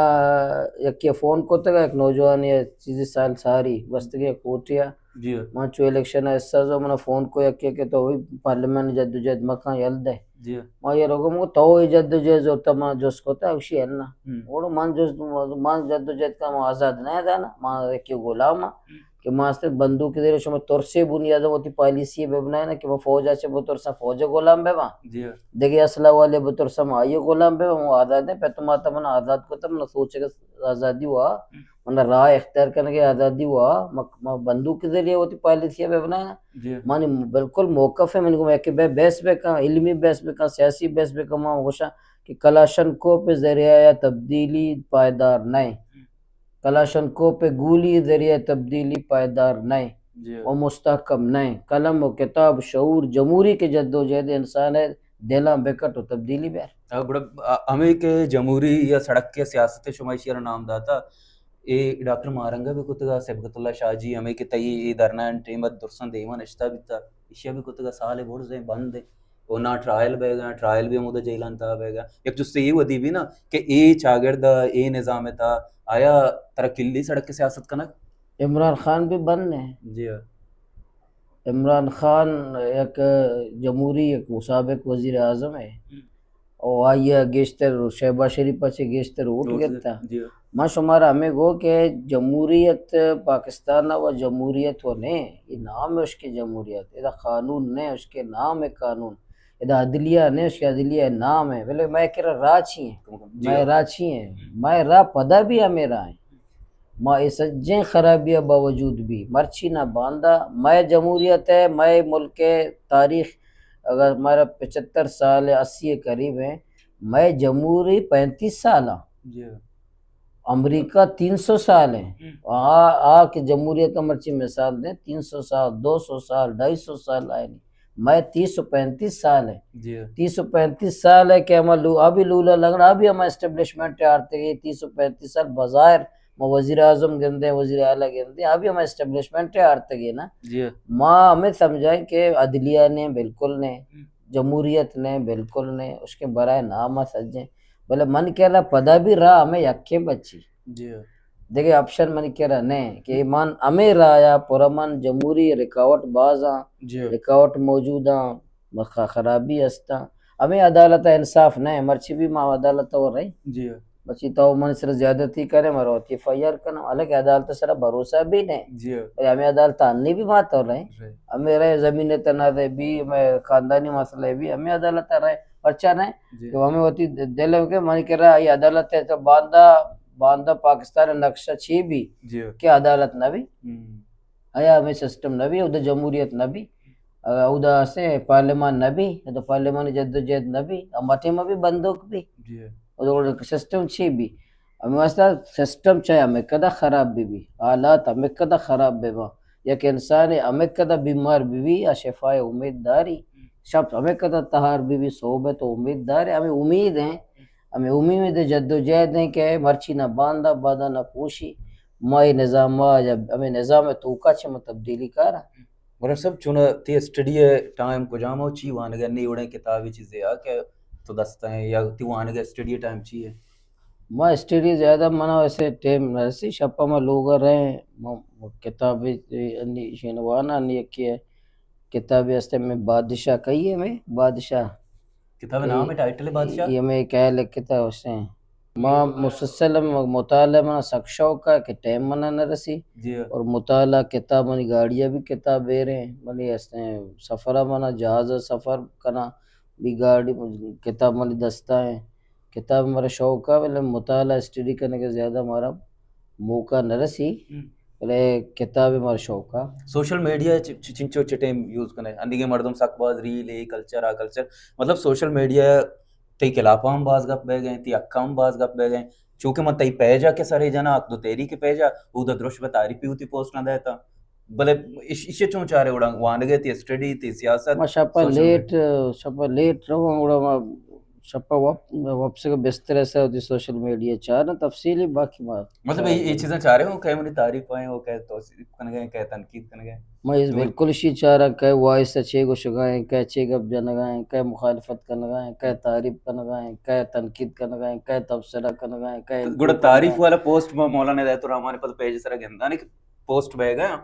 یکے فون کتگ، یک نوجوان یا چیزی سال ساری گوستگیں کوٹی ءَ۔ جی۔ من چو الیکشن ءَ حصہ زو، منا فون کو یکے کہ تو وہی پارلیمنٹ جدوجہد مکن یل دے۔ جی۔ ما یہ روگو مگو تو یہ جدوجہد زورتا، من جست کتا، اوشی ہے نا۔ ہم۔ اوڑو من جست، من جدوجہد کا، من آزاد نہ دانا، من یکے غلام ہاں۔ ہم۔ کہ ما است بندوک ءِ ذریعہ شما ترسے بنیاد ءَ وتی پالیسی بہ بنائینا کہ ما فوج ءَ چہ بترساں، فوج ءِ غلام بہ باں۔ جی۔ دگہ اسلحہ والے بترساں، ما آئی ءِ غلام بہ باں۔ ما آزاد ہیں، پہ تو ماتا من آزاد کتا، من سوچ ءِ آزادی وا، من راہ اختیار کنگ ءِ آزادی وا، ما، ما بندوک ءِ ذریعہ وتی پالیسی بہ بنائینا۔ جی۔ منی بالکل موقف ہے، من گو کہ بہ بحث بہ کن، علمی بحث بہ کن، سیاسی بحث بہ کن، ما گوشاں کہ کلاشنکوپ ءِ ذریعہ ءَ تبدیلی پائیدار نہ۔ کلاشنکوپ ءِ گولی ءِ ذریعہ تبدیلی پائیدار نہ۔ جی۔ و مستحکم نہ۔ قلم و کتاب، شعور، جمہوری کہ جدوجہد انسان ءِ دلاں بکٹ و تبدیلی بیار۔ آ، گڑا، آ، ہمے کہ جمہوری یا سڑک ءِ سیاست ءَ شما ایشی ءَ را نام داتا، اے ڈاکٹر ماہ رنگ ءَ بھی کتگا، صبغت اللہ شاہ جی، ہمے کہ تئی اے دھرنا ءِ ٹیم ءَ درساں دیما نشتہ بیتا، ایشی ءَ بھی کتگا، سال ءِ برز ءَ بند ءَ۔ او نا ٹرائل بیگا، ٹرائل بھی ہمودا جیلان تہا بیگا۔ یک جستے اے ودی بھی نا کہ اے چاگرد ءَ، اے نظام ءِ تہا آیا ترا کلی سڑک ءِ سیاست کنگ؟ عمران خان بھی بند ہے۔ جی ہاں۔ عمران خان یک جمہوری، یک سابق وزیر اعظم ہے۔ ہم۔ او آئی ءَ گیشتر شہباز شریف ءَ چہ گیشتر ووٹ ووٹ گتا۔ جی ہاں۔ من شمارا ہمے گو کہ جمہوریت پاکستان ءَ و جمہوریت و نے، یہ نام ہے اس کے جمہوریت، ادا قانون نے، اس کے نام ہے قانون، ادا عدلیہ نے، اس کے عدلیہ نام ہے۔ بلے میں کہ راہ چی ہیں؟ جی۔ میں راہ چی ہیں؟ میں راہ پدا بھی ہمے راہ ہیں۔ ما اے سجیں خرابی ءَ باوجود بھی مرچی نہ باندا مئے جمہوریت ہے، مئے ملک ءِ تاریخ اگر ہمارا پچھتر سال ہے، اسی ءِ قریب ہیں، مئے جمہوری پینتیس سال ہیں۔ جی۔ امریکہ تین سو سال ہیں۔ ہم۔ آ، آ کہ جمہوریت ءَ مرچی مثال دیں، تین سو سال، دو سو سال، ڈھائی سو سال آئے نہیں۔ مئے تیس و پینتیس سال ہے۔ جی۔ تیس و پینتیس سال ہے کہ ہما لو-، ابھی لولا لگنا، ابھی ہما اسٹیبلشمنٹ آرتے گئے، تیس و پینتیس سال بظاہر ما وزیر اعظم گندیں، وزیر اعلیٰ گندیں، ابھی ہما اسٹیبلشمنٹ آرتے گئے نا۔ جی۔ ما ہمیں سمجھائیں کہ عدلیہ نے بالکل نے، ہم۔ جمہوریت نے بالکل نے، اس کے برائے نام سجیں۔ بلے من کہ اللہ پدا بھی راہ ہمیں یکیں بچی۔ جی۔ دگہ آپشن منی کرا نہ کہ من ہمے راہ ءَ پرامن جمہوری رکاوٹ باز آں، جی۔ رکاوٹ موجود آں، مخ-، خرابی است آں۔ ہمے عدالت ءُ انصاف نہ، مرچی بھی ما عدالت ءَ رہی۔ جی۔ بچی تو من سر زیادتی کرے، من روتی ایف آئی آر کناں، حالانکہ عدالت سر بھروسہ بھی نہیں۔ جی۔ بھئی ہمیں عدالت آنی بھی مات ہو رہے ہیں۔ رائٹ۔ ہمیں رہے زمین تنا دے بھی، ہمیں خاندانی مسئلہ بھی، ہمیں عدالت رہے، پرچہ نہیں۔ جی۔ کہ ہمیں ہوتی دل ہے کہ من کر رہا یہ عدالت ہے تو باندھا، باندھا پاکستان نقشہ چی بھی جی۔ کہ عدالت نہ بھی۔ ہم۔ آیا ہمیں سسٹم نہ بھی، ادھر جمہوریت نہ بھی، اودا سے پارلیمان نہ بھی، تو پارلیمانی جدوجہد نہ بھی، ہم ٹیم بھی بندوق بھی۔ جی۔ ادھر سسٹم چی بھی۔ ہمیں واسطہ سسٹم چاہے ہمیں کدا خراب بھی بھی، حالات ہمیں کدا خراب بھی با۔ یک انسان ہمیں کدا بیمار بھی بھی، یا شفا امید داری۔ شب ہمیں کدا تہار بھی بھی، صحبت و امید داری۔ ہمیں امید ہیں، ہمیں امید جدوجہد ہیں کہ مرچی نہ باندا، بادا نہ پوشی۔ ما یہ نظام، ما جب ہمیں نظام توکا چھ ما تبدیلی کارا۔ مراد صاحب، چون تی اسٹڈی ٹائم کجام ہو، چی وانگے، نی وڑیں کتابی چیزے آ کہ تو دستا ہیں، یا تی وانگے اسٹڈی ٹائم چی ہے؟ ما اسٹڈی زیادہ منا ویسے ٹائم نہ رسی، شپا ما لوگا رہے، ما، ما کتابی انی شین وانا، انی یکی ہے، کتابی ہستے میں بادشاہ کہی ہے، میں بادشاہ۔ کتاب نام ہے، ٹائٹل ہے بادشاہ؟ یہ میں کہہ لکھتا اس نے۔ ما مسلسل مطالعہ منا سک شوق ہے کہ ٹائم منا نہ رسی۔ جی۔ اور مطالعہ کتاب منی گاڑی بھی کتاب بے رہے ہیں۔ منی اس نے سفر منا جہاز سفر کنا بھی گاڑی کتاب منی دستا ہیں۔ کتاب مارا شوق ہے، بلے مطالعہ اسٹڈی کرنے کے زیادہ مارا موقع نہ رسی۔ ہم۔ بلے کتاب مارا شوق ہے۔ سوشل میڈیا چ-، چ-، چنچو چٹیں یوز کنے؟ انیگے مردم سک باز ریل اے کلچر آ کلچر، مطلب سوشل میڈیا تئی خلاف ہم باز گپ بہ گئے، تئی حق ہم باز گپ بہ گئے۔ چونکہ من تئی پیج آ کہ سرے جنا، حق دو تحریک پیج آ، او دا درش بہ تعریفی ہوتی پوسٹ نہ دیتا۔ بلے اش-، اشی چون چارے وڑا وانگے، تئی اسٹڈی، تئی سیاست، ما شپا سوشل لیٹ، شپا لیٹ رہو، وڑا ما شپا وپ-، وپسگ بستر سے ہوتی سوشل میڈیا چارنا تفصیلی، باقی ما مطلب، یہ، یہ چیزاں چاہ رہے ہو کہ منی تعریف آئیں ہو، کہ توصیف کنگے، کہ تنقید کنگے؟ ما اس تو بالکل شی چارا کہ وائس اچھے گوشگائیں، کہ اچھے گپ جنگائیں، کہ مخالفت کنگائیں، کہ تعریف کنگائیں، کہ تنقید کنگائیں، کہ تبصرہ کنگائیں، کہ گڑا تعریف والا پوسٹ ما مولانا ہدایت الرحمان پر پیج سرا گندانے کہ پوسٹ بہ گیا،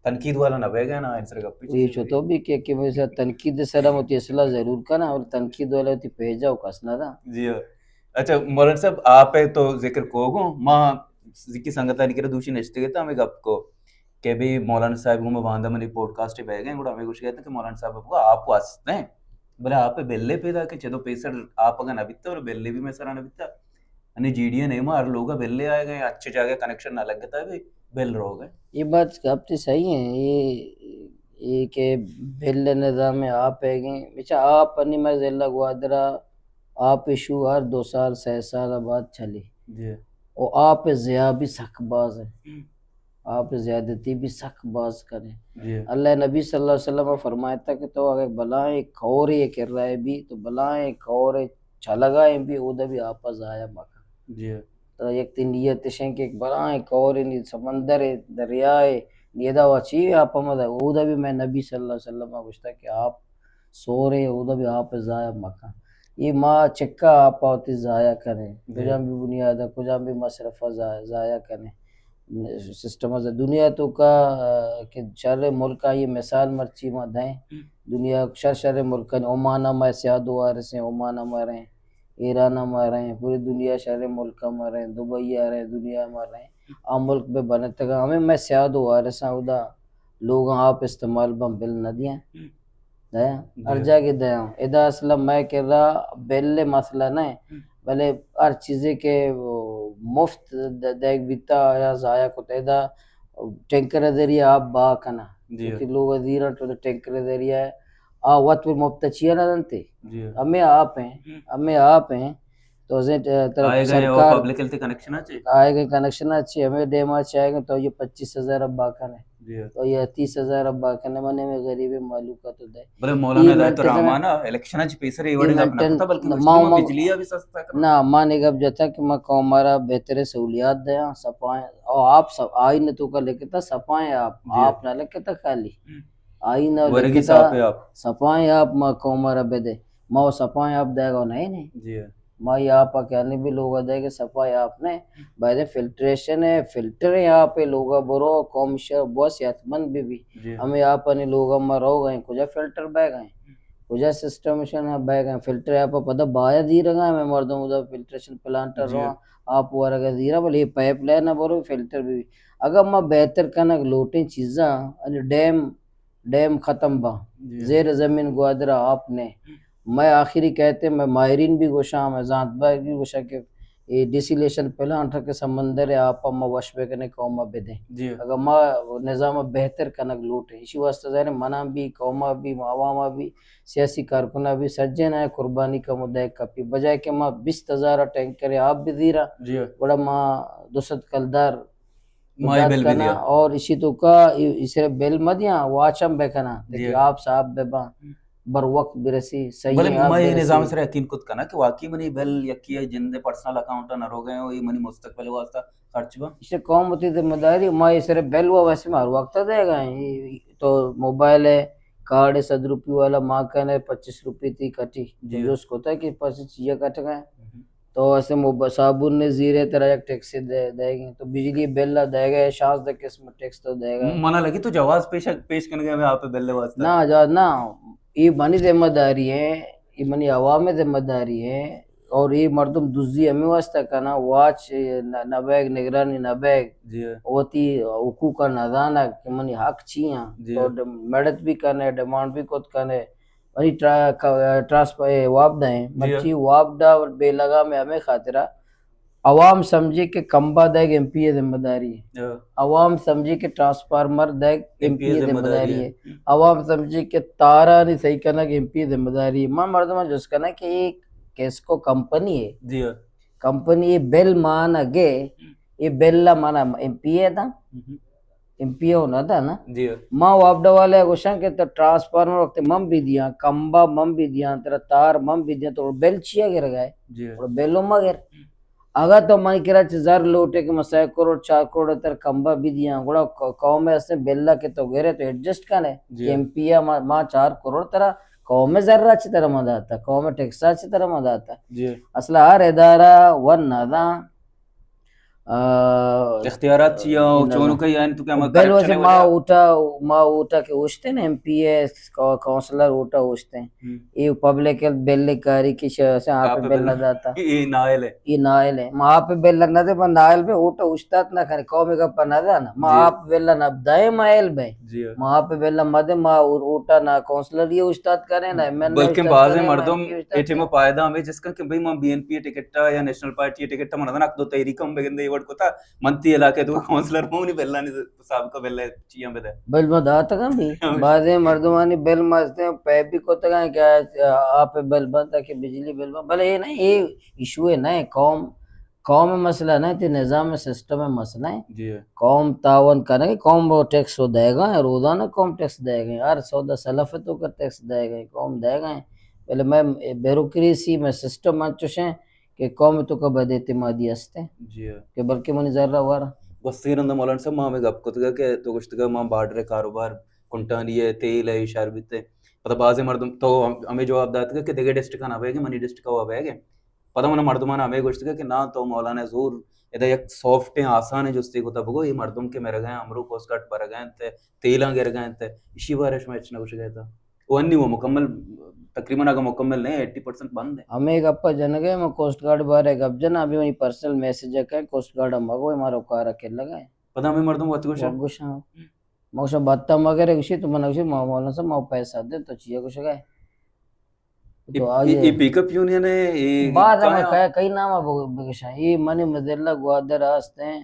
تنقید والا نہ بہ گیا نا، ان سر گپ یہ چو تو بھی کہ، کہ میں سے تنقید سرا ہوتی اصلاح ضرور کنا، اور تنقید والا ہوتی پیجا ہو کس نہ دا۔ جی ہاں۔ اچھا، مولانا صاحب، آپ ہے تو ذکر کو گو، ما ذکی سنگتانی کرا دوشی نشتے گئے تھا، ہمیں گپ کو کہ بھی مولانا صاحب گو میں باندھا منی پوڈکاسٹ بہ گئے، گڑا ہمیں گوش گئے تھا کہ مولانا صاحب کو آپ واسطے ہیں، بلے آپ بلے پیدا کہ چدو پیسر آپ اگر نہ بیتا اور بلے بھی میں سرا نہ بیتا، یعنی جی ڈی اے نیما ہر لوگا بلے آئے گئے، اچھے جاگہ کنیکشن نہ لگتا بھی بل رو گئے۔ یہ بات آپ کی صحیح ہے، یہ، یہ کہ بل نظام میں آپ ہے گئے، بچا آپ انی میں ضلع گوادرا آپ ایشو ہر دو سال، سہ سال بعد چلی۔ جی۔ او آپ ضیاع بھی سک باز ہے۔ ہم۔ آپ زیادتی بھی سک باز کرے۔ جی۔ اللہ نبی صلی اللہ علیہ وسلم فرمائتا کہ تو اگر بلائیں کورے کر رہا ہے بھی، تو بلائیں کورے چلگائیں بھی، اودا بھی آپ ضائع مکن۔ جی۔ تو یک تئی نیت شیں کہ ایک بلائیں کورے نی سمندر ہے، دریا ہے، نی ادا وچی آپ مدا، اودا بھی میں نبی صلی اللہ علیہ وسلم گوشتا کہ آپ سورے، اودا بھی آپ ضائع مکن۔ یہ ما چکا آپ ہوتی ضائع کریں۔ جی۔ کجام بھی بنیاد ہے، کجام بھی مصرف ہے ضائع، ضائع کریں۔ سسٹم ہے دنیا توکا، آ، کہ شر ملک آ یہ مثال مرچی ما دیں۔ ہم۔ دنیا شر شر ملک، عمان ما سیاد وارث ہیں، عمان ما رہیں، ایران ما رہیں، پوری دنیا شر ملک ما رہیں، دبئی آ رہیں، دنیا ما رہیں۔ آ ملک بہ بنتگا، ہمیں میں سیاد وارث ہیں، اودا لوگاں آپ استعمال بن بل نہ دیاں۔ ہم۔ دیا، ہر جی۔ جاگہ دیا۔ ادا اصلا میں کرا بل مسئلہ نہ ہے، ہم۔ بلے ہر چیزے کہ وہ مفت د-، دیگ بیتا یا ضائع کتا، ادا ٹینکر ذریعہ آپ با کنا۔ جی۔ کیونکہ لوگ زیرا تو ٹینکر ذریعہ ہے۔ آ وت پر مفت چیا نہ دنتے۔ جی۔ ہمیں آپ ہیں، ہم۔ ہمیں آپ ہیں۔ تو ازیں ت-، طرف آئے گئے، سرکار پبلک ہیلتھ کنیکشن اچھے؟ آئے گئے کنیکشن اچھے، ہمیں ڈیم اچھے آئے گئے تو یہ پچیس ہزار اب باقی ہے۔ جی۔ تو یہ تیس ہزار اب باقی ہے، منے میں غریب مالو کا تو دے۔ بلے مولانا ہدایت الرحمان الیکشن اچ پیسر ایوڑے گپ نہ کرتا، بلکہ مسلم بجلی بھی سستا کرنا۔ نہ، ما نے گپ جتا کہ ما قوم مارا بہتر سہولیات دیا، سپائیں، او آپ سب آئین تو کا لکھتا سپائیں آپ، جی۔ آپ نہ لکھتا خالی۔ ہم۔ آئین ورگی لکھتا ساپے آپ۔ سپائیں آپ ما قوم مارا بدے۔ ما وہ سپائیں آپ دے گا نہیں، نہیں۔ جی۔ ما یہ آپ کہنے بھی لوگ دے کہ سپائیں آپ نے، باید فلٹریشن ہے، فلٹر ہے آپ لوگ برو، قوم شر بہت صحت مند بھی بھی۔ جی۔ ہمیں آپ نے لوگ ہم رو گئے، کجا فلٹر بہ گئے۔ کجا سسٹم شنا بیگ ہیں؟ فلٹر آپ پدا بایا دیرگا میں مردم ادا فلٹریشن پلانٹ رو آپ ورگا دیرا، بلے یہ پائپ لائن برو فلٹر بھی۔ اگر ما بہتر کنگ لوٹیں چیزاں، یعنی ڈیم، ڈیم ختم با، زیر زمین گوادر آپ نے۔ میں آخری کہتے، میں ماہرین بھی گوشاں، میں زانت باگ بھی گوشاں کہ یہ ڈیسیلیشن پلانٹ کے سمندر ہے آپ ما وش بکنے قوم بدیں۔ اگر ما نظام بہتر کنگ لوٹیں، اسی واسطہ ظاہر ہے منا بھی، قوم بھی، عوام بھی، سیاسی کارکناں بھی سجیں ء قربانی کا مدعا کپی، بجائے کہ ما بیست ہزار ٹینکر آپ بزیرا، گڑا ما دو سد کلدار ماہی بل بھی دیا۔ اور اسی تو کا ای-، اسے بل مدیاں، واچ ہم بکنا کہ آپ صاحب بباں، بر وقت برسی، صحیح بلے آپ ما یہ برسی۔ نظام سر یقین کت کنا کہ واقعی منی بل یکی ہے جند پرسنل اکاؤنٹ نہ رو گئے ہو، یہ منی مستقبل واسطہ خرچ با۔ اسے قوم تی ذمہ داری، ما یہ سر بل وہ ویسے مار وقت دے گا، تو موبائل ہے، کارڈ ہے صد روپی والا، ما کنے پچیس روپی تی کٹی۔ جی۔ جوس کوتا کہ پچیس چیئے کٹ گئے۔ تو اسے موب-، صابن نے زیرے ترا یک ٹیکس دے، دے گئے۔ تو بجلی بل دے گئے، شانزدہ قسم ٹیکس تو دے گئے۔ منا لگی تو جواز پیش، پیش کرنے گئے ہمیں آپ بل واسطہ۔ نہ، جواز نہ۔ یہ منی ذمہ داری ہے، یہ منی عوام ذمہ داری ہے۔ اور یہ مردم دزی ہمیں واسطہ کنا، واچ نہ، نہ بیگ، نگرانی نہ بیگ۔ جی۔ وتی حقوق نہ دانا کہ منی حق چی ہیں۔ جی۔ تو ڈ-، مڑت بھی کنے، ڈیمانڈ بھی کت کنے۔ منی ٹرا-، ک-، ٹرانسفر، اے، وابڈا ہیں۔ جی۔ مرچی وابڈا بے لگا میں ہمیں خاطرہ عوام سمجھے کہ کمبا دیگ ایم پی اے ذمہ داری ہے۔ عوام سمجھے کہ ٹرانسفارمر دیگ ایم پی اے ذمہ داری ہے۔ عوام سمجھے کہ تارانی صحیح کنگ ایم پی اے ذمہ داری ہے۔ من مردم جس کنا کہ ایک کیس کو کمپنی ہے۔ جی۔ کمپنی بل مان اگے، یہ بل مانا ایم پی اے دا۔ ایم پی اے نہ دا نا۔ جی۔ ما وابڈا والے گوشاں کہ تو ٹرانسفارمر وقت من بھی دیاں، کمبا من بھی دیاں، ترا تار من بھی دیاں، تو بل چیا گر گئے؟ جی۔ اور بل مگر۔ اگر تو من کرا چ زر لوٹے کہ من سہ کروڑ، چار کروڑ تر کمبا بھی دیاں، گڑا ق-، قوم ہے اسے بل کہ تو گرے تو ایڈجسٹ کنے۔ جی۔ ایم پی اے ما، ما چار کروڑ ترا قوم زر چ ترا ما داتا، قوم ٹیکس چ ترا ما داتا۔ جی۔ اصل ہر ادارہ ون نہ دا۔ آ، اختیارات چیا ہو، نہ، چونو نہ۔ کئی آئین تو کیا ما بل وجہ کرپشن ما وجہ؟ اوٹا، ما اوٹا کہ اوشتے نا ایم پی اے، کا-، کونسلر اوٹا اوشتے۔ ہم۔ یہ پبلک ہیلتھ بل کاری کی شے سے آپ آپ بل بل۔ نہ داتا۔ یہ نائل ہے۔ یہ نائل ہے۔ ما آپ بل نہ دے، ما نائل پہ اوٹا اوشتات نہ کھنے، قوم گپ نہ دانا۔ ما جی۔ آپ بل نہ دائے ما ایل بے۔ جی۔ ما آپ بل مدے، ما اوٹا نہ کونسلر یہ اوشتات کرے، نہ ایم این اے بلکہ اوشتات بعض کرے، نہ مردم ایم پی اے اوشتات اے ٹیم کرے۔ فائدہ ہمیں جس کا کہ بھئی ما بی این پی ٹکٹ یا نیشنل پارٹی ٹکٹ من دن حق دو تحریک ہم بگندے وڑ کوتا من تی علاقے تو کونسلر ہوں نہیں بلانی سابقہ بل چیاں بدے۔ بل ما داتگاں بھی۔ بازیں مردمانی بل ما استیں پے بھی کوتگاں کہ آپ بل بند تاکہ بجلی بل بند۔ بلے یہ نہیں، یہ ایشو ہے نہیں، قوم، قوم مسئلہ نہیں، تے نظام سسٹم مسئلہ ہے۔ جی۔ قوم تعاون کرے، قوم وہ ٹیکس وہ دے گا، روزانہ قوم ٹیکس دے گا، ہر سودا سلف تو کا ٹیکس دے گا، قوم دے گا۔ بلے میں بیوروکریسی میں سسٹم انچوش ہیں کہ قوم تو کا بد اعتمادی ہستے۔ جی۔ کہ بلکہ منی زر وار۔ گوستگیں رندا مولانا صاحب ما ہمیں گپ کتگا کہ تو گوشتگا ما بارڈر کاروبار کنٹانی ہے، تیل ہے، اشار بیتے۔ پتہ بازیں مردم تو ہم-، ہمیں جواب داتگا کہ دگہ ڈسٹرکٹ نہ بیگے، منی ڈسٹرکٹ ہوا بیگے۔ پدا من مردمان ہمیں گوشتگا کہ نا تو مولانا زور ادا یک سافٹ ہیں، آسان ہیں جستے کو تب گو یہ مردم کے میرے گئے امرو کوسٹ گارڈ بھر گئے تے تیلاں گر گئے تے اسی بارے شما اچ نہ گوش گئے تا۔ وہ انی وہ مکمل، تقریباً اگر مکمل نہیں، ایٹی پرسنٹ بند ہے۔ ہمیں گپا جنگے، میں کوسٹ گارڈ بارے گپ جنا، ابھی وہیں پرسنل میسج ہے کہ کوسٹ گارڈ ہم مگو، ہمارا کارا کر لگا ہے۔ پدا ہمیں مردم وقت گوشا۔ وقت گوشا۔ مگوشا بتا مگر گوشی تو من گوشی ما مولانا صاحب ما پیسہ دے تو چیئے گوشگا ہے۔ تو آ اے، اے، اے پک اپ یونین ہے، اے بعد ہم کایا؟ کئی، کئی نام ء بگ-، بگشاں۔ اے منی مزلہ گوادر است ہیں،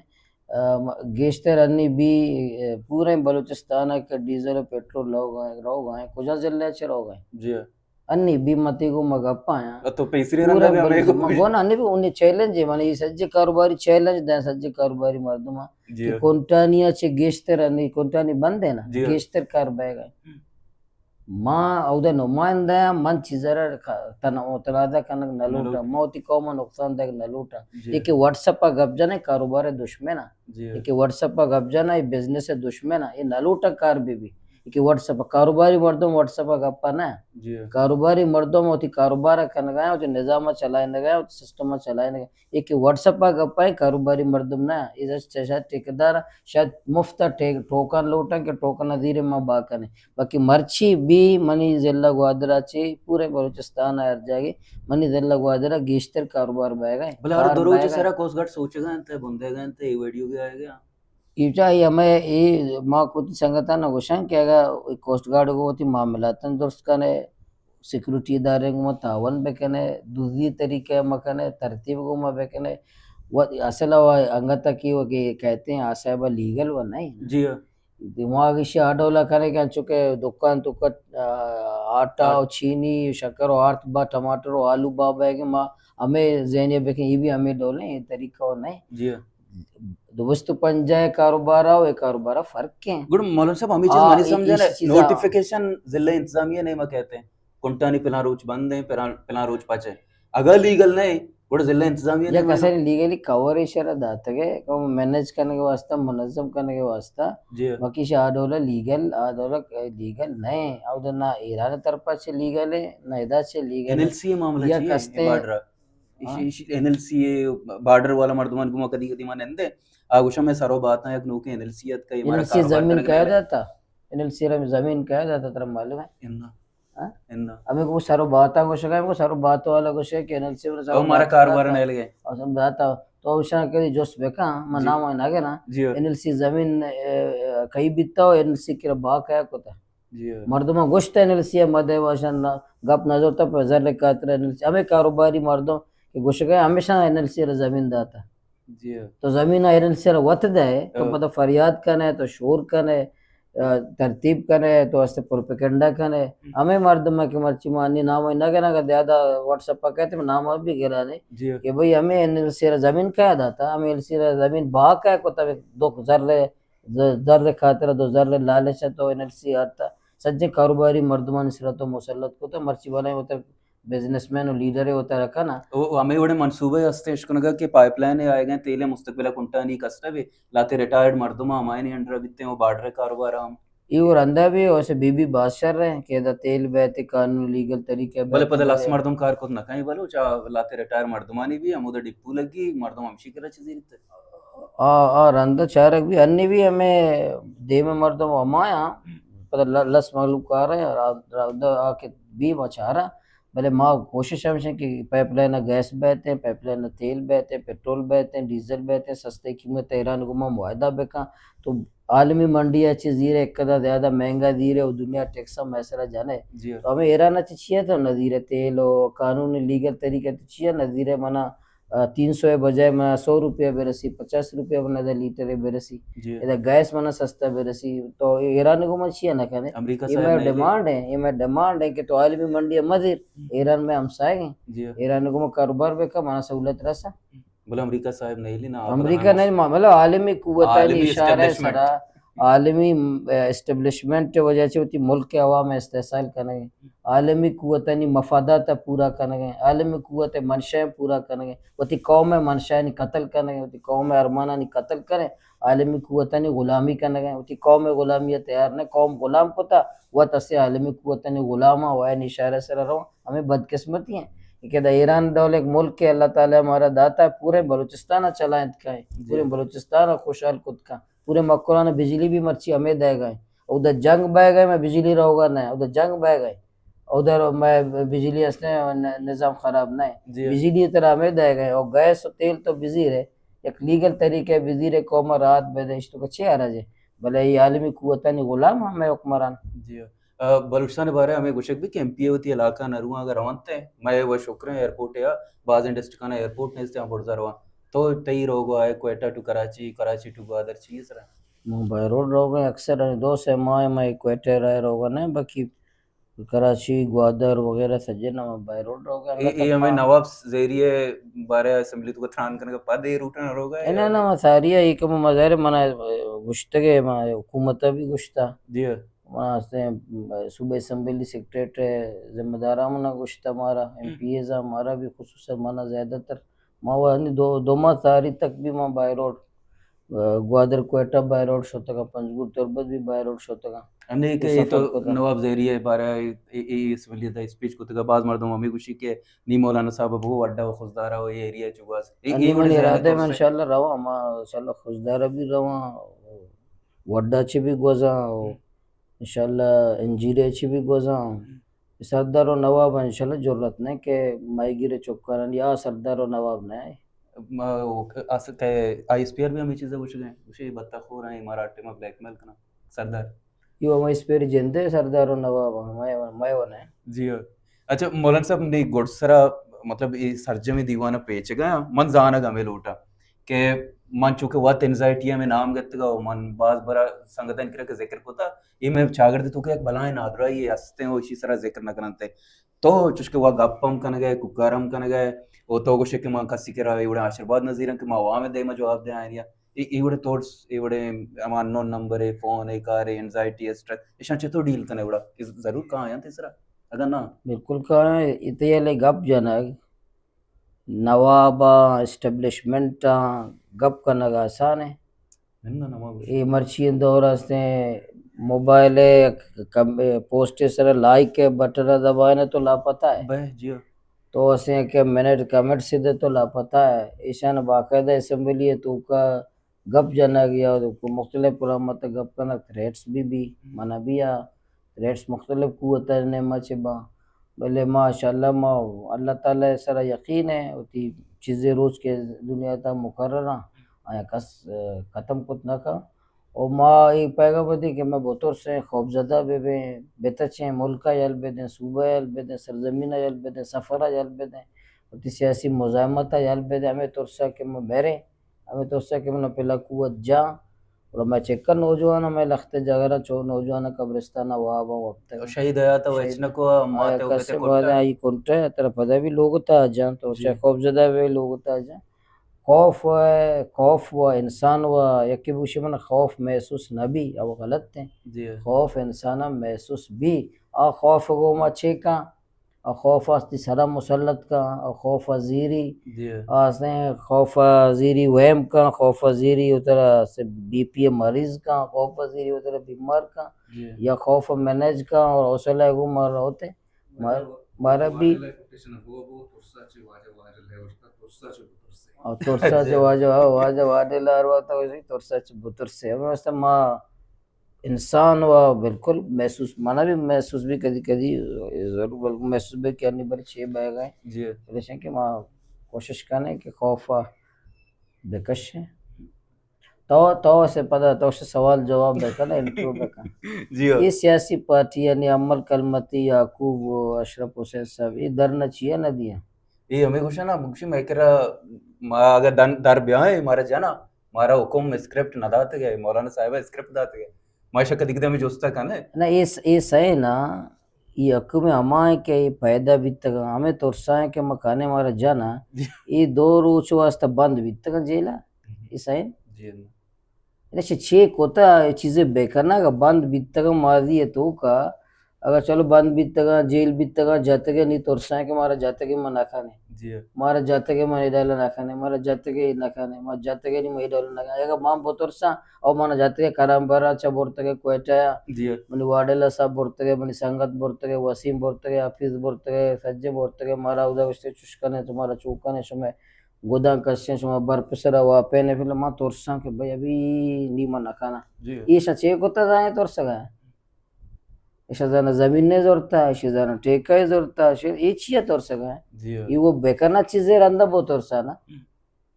ام، گیشتر انی بی، اے، پورے بلوچستان ء کہ ڈیزل و پٹرول لوگ ہیں، لوگ ہیں، کجا ضلع چ لوگ ہیں؟ جی۔ انی بی متی گو مگپ آیا۔ تو پیسری پورے رندا بھی ہمیں بلوچ-، گو گو نا، انی بھی انی چیلنج ہے، منی سجے کاروباری چیلنج دیں، سجے کاروباری مردم جی۔ کہ کنٹانی چ گیشتر انی کنٹانی بند ہے نا، جی۔ گیشتر کار بہ گئے۔ ما اود ء نمائندہ آں، من چیز ء را ک-، تن-، متنازع کنگ نہ نہ لوٹاں، لوٹ۔ ما وتی قوم ء نقصان دئیگ نہ لوٹاں۔ جی۔ اے کہ واٹس ایپ ء گپ جن ء کاروبار ء دشمن آں۔ جی۔ اے کہ واٹس ایپ ء گپ جن ء اے بزنس ء دشمن آں، اے نہ لوٹاں کار بہ بی۔ کہ واٹس ایپ ءَ کاروباری مردم واٹس ایپ ءَ گپ ءَ نہ۔ جی۔ کاروباری مردم وتی کاروبار ءَ کنگ ءَ اَنت، وتی نظام ءَ چلائینگ ءَ اَنت، وتی سسٹم ءَ چلائینگ ءَ اَنت۔ اے کہ واٹس ایپ ءَ گپ ءَ اَنت، کاروباری مردم نہ۔ اے شاید ٹھیکیدار شاید مفت ءَ ٹے-، ٹوکن لوٹ اَنت کہ ٹوکن ءَ زیریں ما بہا کنیں۔ باقی مرچی بھی منی ضلع گوادر ءَ چہ پورے بلوچستان ءَ ہر جاگہ منی ضلع گوادر ءَ گیشتر کاروبار بئیگ ءَ اِنت۔ بلے ہر کار دو روچ بئیگ ءَ سرا اِنت۔ کوسٹ گارڈ سوچگ ءَ اِنت، بندیگ ءَ اِنت، اے ویڈیو بھی آیگ ءَ اِنت۔ اے چا اے ہمے اے ما کت سنگتاں گوشاں کہ اگاں کوسٹ گارڈ گوں وتی معاملاتاں درست کنے، سیکورٹی ادارے گوں تعاون بکنے، دزی طریقہ مکنے، ترتیب گوں ما بکنے۔ و اصل و انگت کی وہ کہ کہتے ہیں آ صاحب لیگل و نہیں۔ جی ہاں۔ دماغ ایشی آ ڈولا کنے کہ انچو کہ دکان تو کٹ، آ، آٹا آ- و چینی، شکر و آرت با ٹماٹر و آلو با بیگے ما ہمے ذہنی بکن، یہ بھی ہمے ڈولیں، یہ طریقہ و نہیں۔ جی ہاں۔ دوست پنجاہ کاروبار و اے کاروبار فرق ہیں۔ گڑا مولانا صاحب، ہمیں چیز آ، منی اے-، سمجھا اے نہ، چیزاں نوٹیفکیشن ضلع انتظامیہ نے ما کہتے ہیں، کنٹانی پلاں روچ بند ہیں، پلاں، پلاں روچ پچ ہیں۔ اگر لیگل نہیں، گڑا ضلع انتظامیہ یا نے کسے لیگلی کور ایشرا داتگے، کہ مینج کرنے کے واسطہ، منظم کرنے کے واسطہ، جی۔ باقی شاہ ڈولا لیگل، آ ڈولا لیگل نہیں، او نہ ایران طرف سے لیگل ہے، نہ ادا سے لیگل ہے۔ این ایل سی معاملہ یا چی ہے، کستے بارڈر؟ ایشی، ہاں۔ ایشی این ایل سی اے بارڈر والا مردمان گما کدی کدی ما نندے۔ آ گوشا میں سرو باتاں یک نوکیں این ایل سی اتکا، اے مارا این ایل سی کاروبار زمین کنگ کہا نہیں۔ جاتا؟ این ایل سی را زمین کہا جاتا، ترا معلوم ہے؟ اناں۔ ہاں؟ اناں۔ ہمیں کو سرو باتا گوشگا، کو سرو بات والا گوشے کہ این ایل سی والا او سرو مارا بات کاروبار جاتا۔ نہیں لگے۔ اور سب جاتا۔ تو اوشاں کدی جست بکا، من جی۔ نام نہ گنا۔ جی۔ این ایل سی زمین، اے، اے، کئی بیتا و این ایل سی کرا با کیا کوتا۔ جی۔ مردماں گوشت این ایل سی ء مدے واشن گپ نہ زرتا پہ زر خاطر این ایل سی۔ ہمیں کاروباری مردم کہ گوشگے ہمیشہ این ایل سی ء زمین داتا۔ جی۔ تو زمین این ایل سی ء وت دے، تو ہاں۔ پتہ فریاد کنے، تو شور کنے، آ، ترتیب کنے، تو است پروپیگنڈا کنے۔ ہمیں مردم کہ مرچی مانی نام نہ گنا کہ زیادہ واٹس ایپ پر کہتے نام بھی گرانے جی۔ کہ بھئی ہمیں این ایل سی ء زمین کیا داتا، ہمیں این ایل سی ء زمین با کیا کوتا دو زر ز-، زر خاطر دو زر لالچ ء تو این ایل سی آرتا۔ سجیں کاروباری مردمانی سرا تو مسلط کتا، مرچی بلائیں وتا بزنس مین و لیڈر وتا رکھنا۔ او، او ہمے وڑیں منصوبے ہستیں اشکنگا کہ پائپ لائن آئیگیں تیل مستقبل کنٹانی کسٹا بھی لاتے ریٹائرڈ مردم ہمائنی انڈر بیتے و بارڈر کاروبار ہم۔ ای و رندا بھی ویسے بی بی باز شر ہیں کہ ادا تیل بیتے قانون لیگل طریقے بلے بیتے پدا لس بلے۔ مردم کار کت نہ کہیں بلوچ، آ لاتے ریٹائر مردمانی بھی ہمودا ڈپو لگی، مردم ہمشی کرا چیزی ریتے۔ آ، آ رند چارگ بھی، انی بھی ہمیں دیم مردم ہمایاں، پدا ل-، لس مخلوق کار ہیں، را-، را-، دا آ کہ بھی ما چارا، بلے ما کوشش ہمیش ہیں کہ پائپ لائن گیس بیتے، پائپ لائن تیل بیتے، پٹرول بیتے، ڈیزل بیتے، سستے قیمت ایران گوما معاہدہ بکن، تو عالمی منڈی ء چہ زیرے، ایک کدا زیادہ مہنگا زیرے و دنیا ٹیکس ہم ایسرا جانے۔ جی۔ تو ہمیں ایران ء چہ چیا تو نہ زیرے تیل و قانون لیگل طریقے تو چیا نہ زیرے منا آ، تین سو ء بجائے ما سو روپیہ برسی، پچاس روپیہ بنا دے لیٹر برسی۔ جی۔ ادا گیس منا سستا برسی۔ تو ایران کو من چیا نہ کنے؟ امریکہ اے صاحب میں نے ڈیمانڈ ہے، اے میں ڈیمانڈ ہے کہ تو عالمی منڈی مدر، ایران میں ہمسائے ہیں۔ جی۔ ایران کو من کاروبار بکا، منا سہولت رسا۔ بلے امریکہ صاحب نہیں لینا، امریکہ نہیں، ما-، مطلب عالمی قوت عالمی اشارہ اسٹیبلشمنٹ۔ سرا عالمی، م-، اسٹیبلشمنٹ ء وجہ چہ وتی ملک ء عوام ء استحصال کنگ ء، عالمی قوتانی مفادات ء پورا کنگ ء، عالمی قوت ء منشاں پورا کنگ ء، وتی قوم ء منشانی قتل کنگ ء، وتی قوم ء ارمانانی قتل کنگ ء، عالمی قوتانی غلامی کنگ ء، وتی قوم ء غلامی ء تیار نہ، قوم غلام کتا، وت اسے عالمی قوتانی غلام ء و عین اشارہ سر ء رو، ہمیں بدقسمتی ہیں کہ دا ایران ڈول ایک ملک ہے، اللہ تعالی ہمارا داتا ہے، پورے بلوچستان ء چلائنت کا ہے، جی۔ پورے بلوچستان ء خوشحال کت کا۔ پورے مکران ء بجلی بھی مرچی ہمے دئیگ ء انت۔ اودا جنگ بئیگ ء، مئے بجلی روگا نہ، اودا جنگ بئیگ ء، اودا مئے بجلی اصلیں ن-، نظام خراب نہ۔ جی۔ بجلی ترا ہمے دئیگ ء، او گیس و تیل تو بزیر ہے، یک لیگل طریقے بزیر ہے، قوم ء راحت بدے، اش تو چے حرج ہے؟ بلے اے عالمی قوتانی غلام ہمے حکمران۔ جی۔ ء بلوچستان ء بارہ ء ہمے گوشگ بیت کہ ایم پی اے وتی علاقہ نہ رواں اگاں رونت ء مئے و شکریں ایئرپورٹ ء بازیں ڈسٹرکٹاں ایئرپورٹ نیست ء برزا رواں۔ تو تئی روگ ء کوئٹہ ٹو کراچی، کراچی ٹو گوادر چی سرا؟ من بائی روڈ روگ ء اکثر دو سے ماہ ء مئے کوئٹہ ء راہ روگ ء نہ، باقی کراچی، گوادر وغیرہ سجے نہ من بائی روڈ روگ ء۔ اے، اے ہمیں نواب زہری ء بارہ ء اسمبلی تو تران کنگ ء پد اے روٹ ء روگ ء؟ نہ، نہ، من ساری ء ایک من مظاہرے من گشتگ ء، من حکومت ء بھی گشتہ۔ جی۔ ما استیں صوبہ اسمبلی سیکرٹریٹ ء ذمہ داراں منا گوشتا، مارا ایم پی ایز آں، مارا بھی خصوصاً منا زیادہ تر، ما وہ ہنی دو، دو ماہ ساری تک بھی ما by road Gwadar Quetta by road شتگاں، پنجگور تربت بھی بائی روڈ شتگاں۔ ہمے کہ اے تو نواب زہری ءِ بارہ ءَ اے، اے، اے اسمبلی ءَ اسپیچ کتگ ءَ، باز مردم ہمے گوشی کہ نی مولانا صاحب ءَ بگو وڈا و خضدار ءَ و اے ایریا ءَ چہ گواز۔ اے، اے وڑیں ارادہ ءَ من انشاءاللہ رواں، ما انشاءاللہ خضدار ءَ بھی رواں، وڈا چہ بھی گوزاں، و انشاءاللہ انجیرے چہ بھی گوزاں۔ سردار و نواب انشاءاللہ جرات نہ کہ ماہیگیر چکانانی آ سردار و نواب نہ۔ ما، آئی ایس پی آر بھی ہمے چیز ءَ گوشگ ءَ، گوشے بتہ خور ہیں، مارا ٹیم بلیک میل کنا سردار۔ یو ہمے اسپیری جندے سردار و نواب، مئے، مئے و نہ۔ جی ہاں۔ اچھا مولانا صاحب، نی گڈ سرا، مطلب، اے سرجمیں دیوان ءَ پیچگا من زانگ ہمے لوٹا کہ من چونکہ وت انزائٹی ءَ ہمے نام گتگا و من باز برا سنگتانی کرا کہ ذکر کتا، اے مئے چاگرد ءِ توکا یک بلاہیں نادراہی ہستیں و اشی سرا ذکر نہ کننتے۔ تو چوشکہ وا گپ ہم کنگا ئے، کوکار ہم کنگا ئے، و تو گوشے کہ ما کسی کرا اے وڑیں آشرباد نہ زیراں کہ ما عوام ءِ دیما جواب دیاں آئینی ءَ۔ اے، اے وڑیں تھاٹس، اے وڑیں ہما انون نمبر ءِ فون ءِ کار ءِ، انزائٹی ءِ اسٹریس، ایشاں چطور ڈیل کنے وڑا؟ کہ ضرور کایاں تئی سرا؟ اگاں نہ؟ بالکل کایاں، اے تئی ہلے گپ جنگ، نواباں، اسٹیبلشمنٹاں گپ کنگ آسان ہے۔ نہ، نہ، نہ، ما گوشت۔ اے مرچی دور ہستیں، موبائل ءِ کم-، پوسٹ ءِ سرا لائک ءِ بٹن ءَ دبائینے تو لاپتہ ہے۔ بہ، جی ہاں۔ تو اسے کہ منٹ کمنٹ سے دے تو لاپتہ ہے۔ ایشان باقاعدہ اسمبلی ءِ توکا گپ جنگ یا مختلف علامت گپ کنگ، تھریٹس بھی بھی، منع بھی آ، تھریٹس مختلف قوت ءِ نیمہ چہ باں، بلے ماشاءاللہ ما اللہ تعالی ءِ سرا یقین ہے، وتی چیزے روچ کہ دنیا تا مقرر آں، آیا کس، آ، ختم کت نہ کن۔ و ما اے پیغام دی کہ ما بترسیں، خوف زدہ بہ بیں، بتچیں، ملک ءَ یل بدیں، صوبہ ءَ یل بدیں، سرزمین ءَ یل بدیں، سفر ءَ یل بدیں، وتی سیاسی مزاحمت ءَ یل بدیں، ہمے ترسا کہ ما بریں۔ ہمے ترسا کہ منا پلا قوت جاں، گڑا مئے چکا نوجوان، مئے لخت جگراں چو نوجوان قبرستان ءَ واب ءَ وپتگ۔ شہید حیات ءَ شہید ہچ نہ کو، مات ءَ کسے کتے باز کٹا۔ آئی کنٹے، ترا پدا بھی لوگ تا جاں، تو جی۔ چہ خوف زدہ بھی لوگ تا جاں۔ خوف و، خوف و انسان و یکی بوشی من خوف محسوس نہ بی، او غلط ہیں۔ جی۔ خوف انسان محسوس بی، آ خوف گو ما چیکاں، آ خوف آستی سرا مسلط کن، آ خوف آ زیری، جی۔ آستے خوف آ زیری وہم کن، خوف آ زیری اترا سے بی پی مریض کن، خوف آ زیری اترا بیمار کن، جی۔ یا خوف آ مینج کن اور حوصلہ گو مار ہوتے۔ مار-، مارا بھی اور ترسا چہ واجہ، واجہ وارے لار واتا، ترسا چہ بترسے۔ ہمیں واسطہ ما انسان و بالکل محسوس، منا بھی محسوس بھی کدی کدی ضرور بلکہ محسوس بھی کہ انی بر چے بہ گئے۔ جی۔ بلے کہ ما کوشش کنیں کہ خوف بکشیں۔ تو، تو سے پدا، تو سے سوال جواب بکن، انٹرو بکن۔ جی ہاں۔ یہ سیاسی پارٹی یعنی امل کلمتی، یعقوب و اشرف حسین صاحب، یہ دھرنا چیا نہ دیا؟ اے ہمے گوشاں نا، بگوشی مئے کرا ما اگہ دن-، در بیائیں، مارا جنا، مارا حکم اسکرپٹ نہ داتگ ئے، مولانا صاحب ءَ اسکرپٹ داتگ ئے۔ ما ایشاں کدی کدی ہمے جست ءَ کنیں۔ نہ، اے س-، اے سئے نا، اے حکم ہما ایں کہ اے پیدا بیتگاں، ہمے ترسا ایں کہ ما کنے مارا جنا، اے دو روچ واسطہ بند بیتگاں جیلا، اے سئے نا۔ جی۔ اچھا، چے کتا اے چیزے بہ کنگ ءَ بند بیتگاں ماضی ءِ توکا، اگاں چلو بند بیتگاں، جیل بیتگاں، جتگے نی ترساں کہ مارا جتگے ما نہ کنیں۔ جی۔ مارا جتگے ما اے ڈول نہ کنیں، مارا جتگے نہ کنیں، ما جتگے نی ما اے ڈول نہ کنیں۔ اگاں ما بترساں، او منا جتگے کرم برا چا برتگے کوئٹہ ءَ، جی۔ منی واڈیلا صاحب برتگے، منی سنگت برتگے، وسیم برتگے، حفیظ برتگے، سجے برتگے، مارا اودا گوشتے چش کنے، تو مارا چو کنے، شمے گداں کشیں، شما برپ سرا واپین فلم، ما ترساں کہ بھئی ابھی نی ما نہ کناں۔ جی۔ ایشاں چے کتا زانے ترسگا؟ ایشاں زانا زمین نے زورتا، ایشی زانا ٹیکہ زورتا، ایشی، اے چیا ترسگا؟ جی۔ اے وہ بکنا چیزے رندا بو ترسا نا۔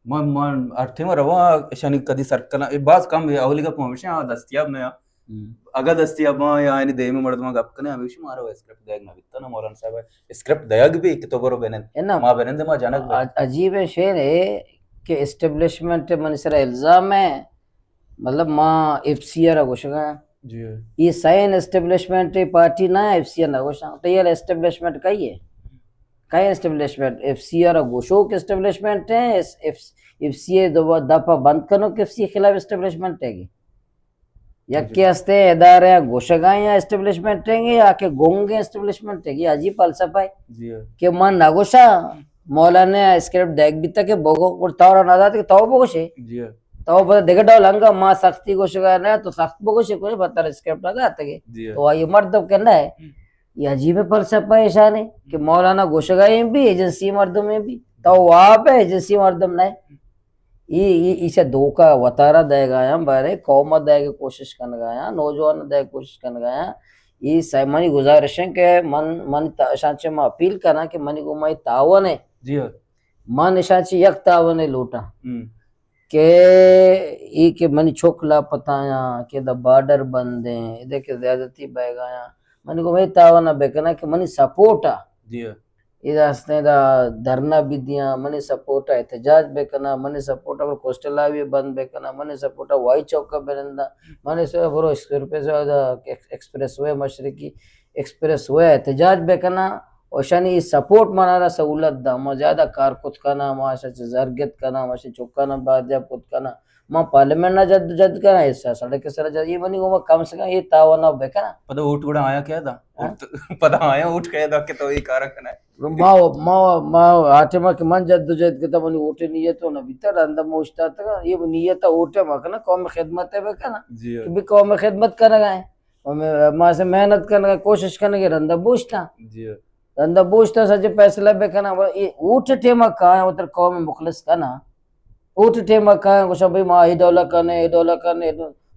من، من ہر ٹیم رواں، ایشانی کدی سرکلاں، اے باز کم، اے اولی گپ ہمیشہ آ دستیاب نہ آ۔ ہم۔ اگاں دستیاب آں یا آیانی دیمی مردماں گپ کنیں، ہمیشہ مارا اسکرپٹ دیگ نہ بیتا نا مولانا صاحب، اسکرپٹ دیگ بھی کہ تو برو بنند۔ اے نا، ما بنند ما جنگ بہ۔ عج-، عجیب ہے شعر ہے کہ اسٹیبلشمنٹ منی سرا الزام ہے، مطلب ما ایف سی آر گوشگا۔ جی۔ یہ سائن اسٹیبلشمنٹ پارٹی نہ ہے، ایف سی آر نہ گوشاں۔ تو یہ اسٹیبلشمنٹ کئی ہے؟ کئی اسٹیبلشمنٹ؟ ایف سی آر گوشوک اسٹیبلشمنٹ ہے، ایف، ایف سی آر دو دپا بند کنوک ایف سی آر خلاف اسٹیبلشمنٹ ہے گی۔ یکے ہستے ادارہ گوشگائیں اسٹیبلشمنٹ ہیں گے یا کہ گنگیں اسٹیبلشمنٹ ہیں گے، عجیب فلسفہ ہے۔ جی ہاں۔ کہ من نہ گوشا، مولانا اسکرپٹ دیکھ بیتا کہ بگو، اور تو نہ دات کہ تو بگوشے۔ جی ہاں۔ تو پدا دگہ ڈول انگا ما سختی گوشگا نہ، تو سخت بگوشے، کوئی بتر اسکرپٹ نہ داتگے۔ جی۔ تو آئی مردم کہ نہ، ہم۔ یہ عجیب فلسفہ ایشانے کہ ہم۔ مولانا گوشگا ایں بھی ایجنسی مردم ایں بھی۔ تو آپ ہے ایجنسی مردم نہ۔ ہم۔ ای، ای، ایشا دھوکا وتارا دئیگایاں، بارے قوم دئیگا کوشش کنگایاں، نوجوان دئیگا کوشش کنگایاں۔ ای سا-، منی گزارش ہے کہ من، من تا-، اشاں چہ ما اپیل کناں کہ منی گوما ای تعاون ہے۔ جی ہاں۔ من اشاں چہ یک تعاون ہے لوٹاں۔ ہم۔ کہ ای کہ منی چک لاپتایاں، کہ دا بارڈر بند ہیں، ادے کہ زیادتی بئیگایاں، منی گوما ای تعاون بکناں کہ منی سپورٹ آ۔ جی ہاں۔ ادا ہستیں، ادا دھرنا بدیاں، منی سپورٹ ءَ احتجاج بکناں، منی سپورٹ ءَ برو کوسٹل ہائی وے بند بکناں، منی سپورٹ ءَ وائی چوک ءَ بننداں، منی سپورٹ ءَ برو ایکسپریس وے، ایکسپریس وے مشرقی ایکسپریس وے ءَ احتجاج بکناں۔ و اشانی سپورٹ منا را سہولت دا، ما زیادہ کار کت کناں، ما اشاں چہ زر گت کناں، ما اشانی چکاناں بازیاب کت کناں۔ ما پارلیمنٹ نا جد جد کناں، ایسا سڑک سر جد، یہ منی گوما کم سے کم یہ تعاون بکناں۔ پدا ووٹ گڑا آیا کیا دا؟ ہاں؟ ووٹ تو-، پدا آیا ووٹ کیا دا کہ تو یہ کارا کناں؟ ما، ما، ما آ ٹائما کہ من جد و جہد کتا، منی ووٹ نیت و نہ بیتا، رندا موشتا تگا، یہ نیت ووٹ ما کنا، قوم خدمت ہے بکنا۔ جی۔ کہ بھی قوم خدمت کنگا ہے۔ و میں، ما سے محنت کنگا، کوشش کنگا، رندا بوشتا۔ جی۔ رندا بوشتا سچ فیصلہ بکنا، و یہ ووٹ ٹائما کہاں ہے، اتر قوم مخلص کنا۔ ووٹ ٹائما کایا گوشاں بھئی ما اے ڈولا کنے، اے ڈولا کنے،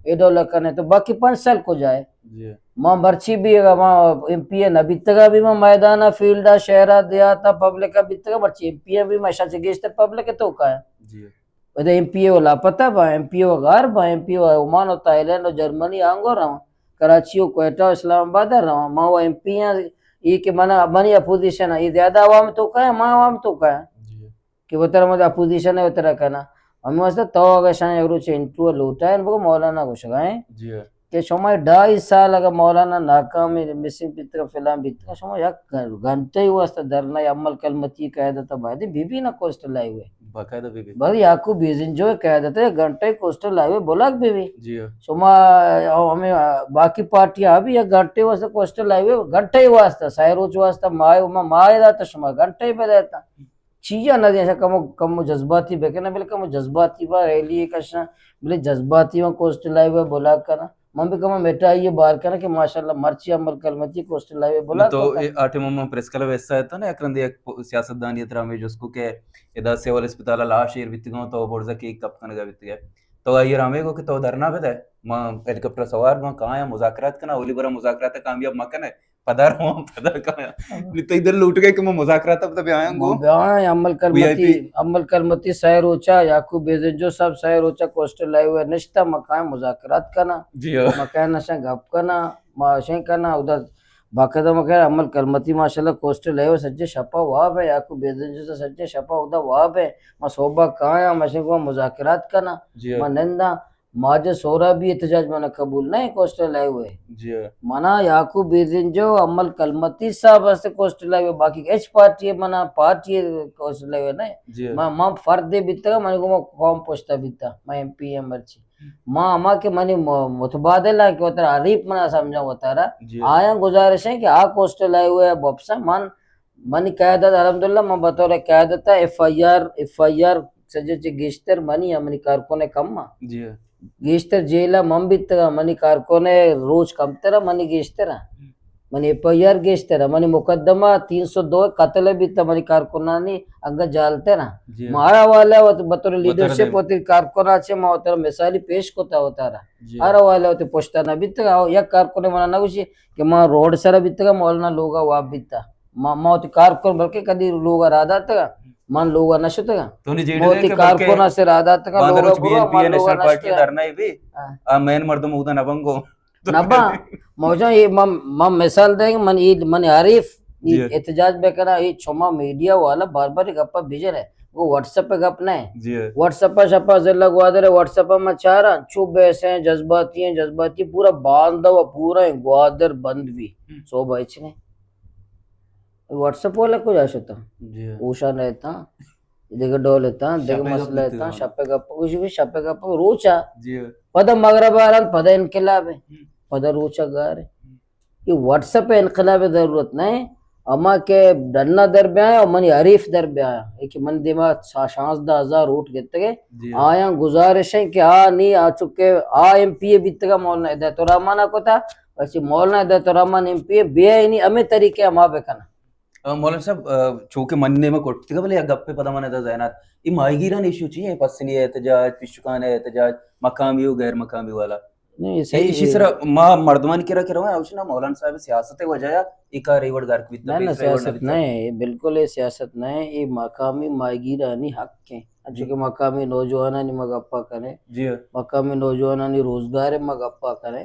اے ڈولا کنے، تو باقی پنچ سال کجا ہے؟ جی۔ ما مرچی بھی اگا ما ایم پی اے نہ بیتگا بھی ما میدانا، فیلڈا، شہرا، دیہاتا، پبلکا بیتگا، مرچی ایم پی اے بھی ما اشاں چہ گیشتر پبلک توکا ہے۔ جی۔ ادا ایم پی اے و لاپتہ با، ایم پی اے و غار با، ایم پی اے و عمان و تھائی لینڈ و جرمنی آنگو رواں، کراچی و کوئٹہ و اسلام آباد رواں، ما و ایم پی اے، یہ کہ منا، منی اپوزیشن ہے، یہ زیادہ عوام توکا ہے، ما عوام توکا ہے۔ جی۔ کہ وترا مد اپوزیشن ہے وترا کنا۔ ہمیں واسطہ تو اگر شان یک روچ انٹرویو لوٹائیں، بگو مولانا گوشگائیں۔ جی۔ کہ شما ڈھائی سال اگر مولانا ناکام مسنگ بیتگا، فلان بیتگا، شما یک گھنٹے واسطہ دھرنا یا عمل کلمتی قیادت باید بی بی نا کوسٹل ہائی وے۔ باقاعدہ بی بی۔ بس یعقوب بیزنجو قیادت ہے، گھنٹے کوسٹل ہائی وے بلاک بی بی۔ جی۔ شما ہمیں باقی پارٹیاں بھی یک گھنٹے واسطہ کوسٹل ہائی وے، گھنٹے واسطہ، سہ روچ واسطہ، ماہ، ما، ماہ دا تو شما گھنٹے پہ دیتا۔ چیزاں نہ دیں، کم و، کم و جذباتی بکناں، بلے کم و جذباتی با ریلی کشاں، بلے جذباتی با کوسٹل ہائی وے بلاک کناں۔ من بھی کم مٹائی بار کناں کہ ماشاءاللہ مرچی عمل کلمتی کوسٹل ہائی وے بلاک تو کرتا۔ اے آ ٹائم من پریس کلب حصہ ہے تو نا، یک رندے یک پ-، سیاست دانی اترا ہمیں جس کو کہ ادا سول اسپتال لاش ایر بیتگاں تو برزا کیک کپ کنگا بیتگا۔ تو آئی رامے کو کہ تو دھرنا بدے، ما ہیلی کاپٹر سوار ما کایاں مذاکرات کناں، اولی برا مذاکرات کامیاب مکنے۔ پدا رواں، پدا کایاں۔ ہاں۔ نی تئی دل لوٹ گئے کہ من مذاکرات ء پدا بیایاں گوں۔ من بیایاں، عمل وی آئی پی۔ کلمتی، عمل کلمتی سہ روچا، یعقوب بیزنجو صاحب سہ روچا کوسٹل ہائی وے نشتا، ما کایاں مذاکرات کناں۔ جی ہاں۔ ما کایاں نشاں گپ کناں، ما اشیں کناں، ادا باقاعدہ ما کایاں عمل کلمتی ماشاءاللہ کوسٹل ہائی وے سجے شپا واب ہے، یعقوب بیزنجو صاحب سجے شپا ادا واب ہے، ما صوبہ کایاں، ما اشیں گوں مذاکرات کناں، جی ہاں۔ ما ننداں، ماجد سہرابی احتجاج منا قبول نہ ہے کوسٹل ہائی وے۔ جی۔ منا یعقوب بیزنجو، عمل کلمتی صاحب است کوسٹل ہائی وے، باقی ہچ پارٹی منا پارٹی کوسٹل ہائی وے نہ ہے۔ جی۔ ما، ما فرد بیتگا، من گو ما قوم پشتا بیتا، ما ایم پی اے مرچی۔ ما ہما کہ منی م-، متبادل ہے کہ وترا حریف منا سمجھا وتارا۔ جی۔ آیا گزارش ہے کہ آ کوسٹل ہائی وے بپسا من منی قیادت الحمدللہ من بطور قیادت F I R, F I R سجے چہ گیشتر منی ء منی کارکن ء کم ء۔ جی۔ گیشتر جیل ء من بیتگ ء منی کارکن ء روچ کمتر ء منی گیشتر ء۔ منی ایف آئی آر گیشتر ء، منی مقدمہ تین سو دو قتل ء بیت ء منی کارکنانی انگت جالتر ء۔ جی۔ ما ہر حوالہ ء وت بطور لیڈرشپ وتی کارکن ء چہ ما وترا مثالی پیش کت ء وتارا۔ جی۔ ہر حوالہ ء وتی پشت ء نہ بیتگ ء یک کارکن ء منا نہ گوشی کہ ما روڈ سر ء بیتگ ء مولانا لوگ ء واب بیتا۔ ما، ما وتی کار کن، بلکہ کدی لوگ ء را داتگ ء، من لوگ ء نہ شتگ ء۔ تو نی جیڑ ما وتی کار کن ء سے را داتگ ء، لوگ ء برو، من لوگ ء نہ شتگ ء۔ ہاں۔ آ مین مردم اودا نہ بنگو۔ نہ باں۔ موجاں یہ من، من مثال دیں، من یہ، من عارف، یہ جی۔ احتجاج بہ کناں، یہ چما میڈیا والا بار بار یہ گپا بجن ہے۔ وہ واٹس ایپ پہ گپ نہ ہے۔ جی۔ واٹس ایپ پہ شپا ضلع گوادر ہے، واٹس ایپ پہ میں چاراں، چو بحث ہیں، جذباتی ہیں، جذباتی، پورا باندھ و پورا گوادر بند بھی۔ ہم۔ صوبہ اچ نہیں۔ واٹس ایپ والا کجا شتا؟ جی۔ اوشان رہتا، دیگہ ڈول اتاں، دیگہ شپے گپ مسئلہ بیتگ اتاں، ہاں۔ شپے گپ، کچھ بھی شپے گپ روچا۔ جی۔ پدا مغرب آران، پدا انقلاب ہے۔ ہم۔ پدا روچا گار ہے۔ ہم۔ یہ واٹس ایپ انقلاب ضرورت نہیں۔ ہما کہ ڈنا در بیاں اور منی حریف در بیاں، اے کہ من دیما شا-، شانزدہ ہزار ووٹ گتگے، جی۔ آیاں گزارش ہیں کہ آ نی آ چکے آ ایم پی اے بیتگا مولانا ہدایت الرحمان کتا، ویسے مولانا ہدایت الرحمان ایم پی اے بیا نی ہمیں طریقے ہما بکنا۔ آ، مولانا صاحب، آ، چونکہ من نیمہ کٹتگا، بلے یک گپے پدا من ادا ذہنات، اے ماہیگیران ایشو چی ہیں؟ پسنی احتجاج، پشکان احتجاج، مقامی و غیر مقامی والا؟ نہیں، اے صحیح ایشی ہے۔ سرا ما مردمانی کرا کرا ہیں، اوشنا مولانا صاحب سیاست وجہ یا اے کار اے وڑ گرک بیتا، نہ، نہ، پیسرا اے وڑ نہ سیاست بیتا۔ نہ ہے، بالکل اے سیاست نہ ہے، اے مقامی ماہیگیرانی حق ہیں۔ جی۔ چونکہ مقامی نوجوانانی ما گپا کنے، جی۔ مقامی نوجوانانی روزگار ما گپا کنے،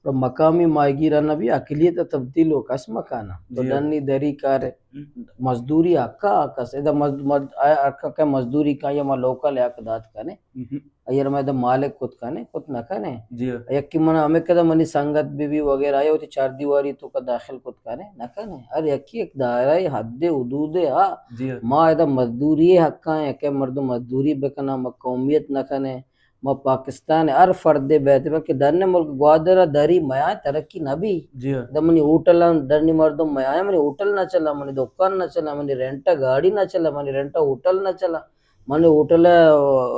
اور مقامی ماہیگیران بھی اقلیت تبدیل ہو کس مکانا۔ تو جی۔ ڈنی دری کار ہم۔ مزدوری حقا کس، ادا مزد-، مزد-، آ حقا کہ مزدوری کا یا ما لوکل حق دات کنے۔ ہم۔ اگر میں دا مالک کت کنے، کت نہ کنے۔ جی۔ یکی من ہمیں کدا منی سنگت بی بی وغیرہ آیا ہوتی چار دیواری تو کا داخل کت کنے، نہ کنے۔ ہر یکی ایک دائرہ حد حدود ہا۔ جی۔ ما ادا مزدوری حقا ہیں کہ مردم مزدوری بکنا، ما قومیت نہ کنے۔ ما پاکستان ہر فردے بیت، بلکہ ڈن ملک گوادر دری میاں ترقی نہ بی۔ جی۔ دا منی ہوٹل ڈنی مردم میاں، منی ہوٹل نہ چلا، منی دکان نہ چلا، منی رینٹ گاڑی نہ چلا، منی رینٹ ہوٹل نہ چلا۔ منی ہوٹل،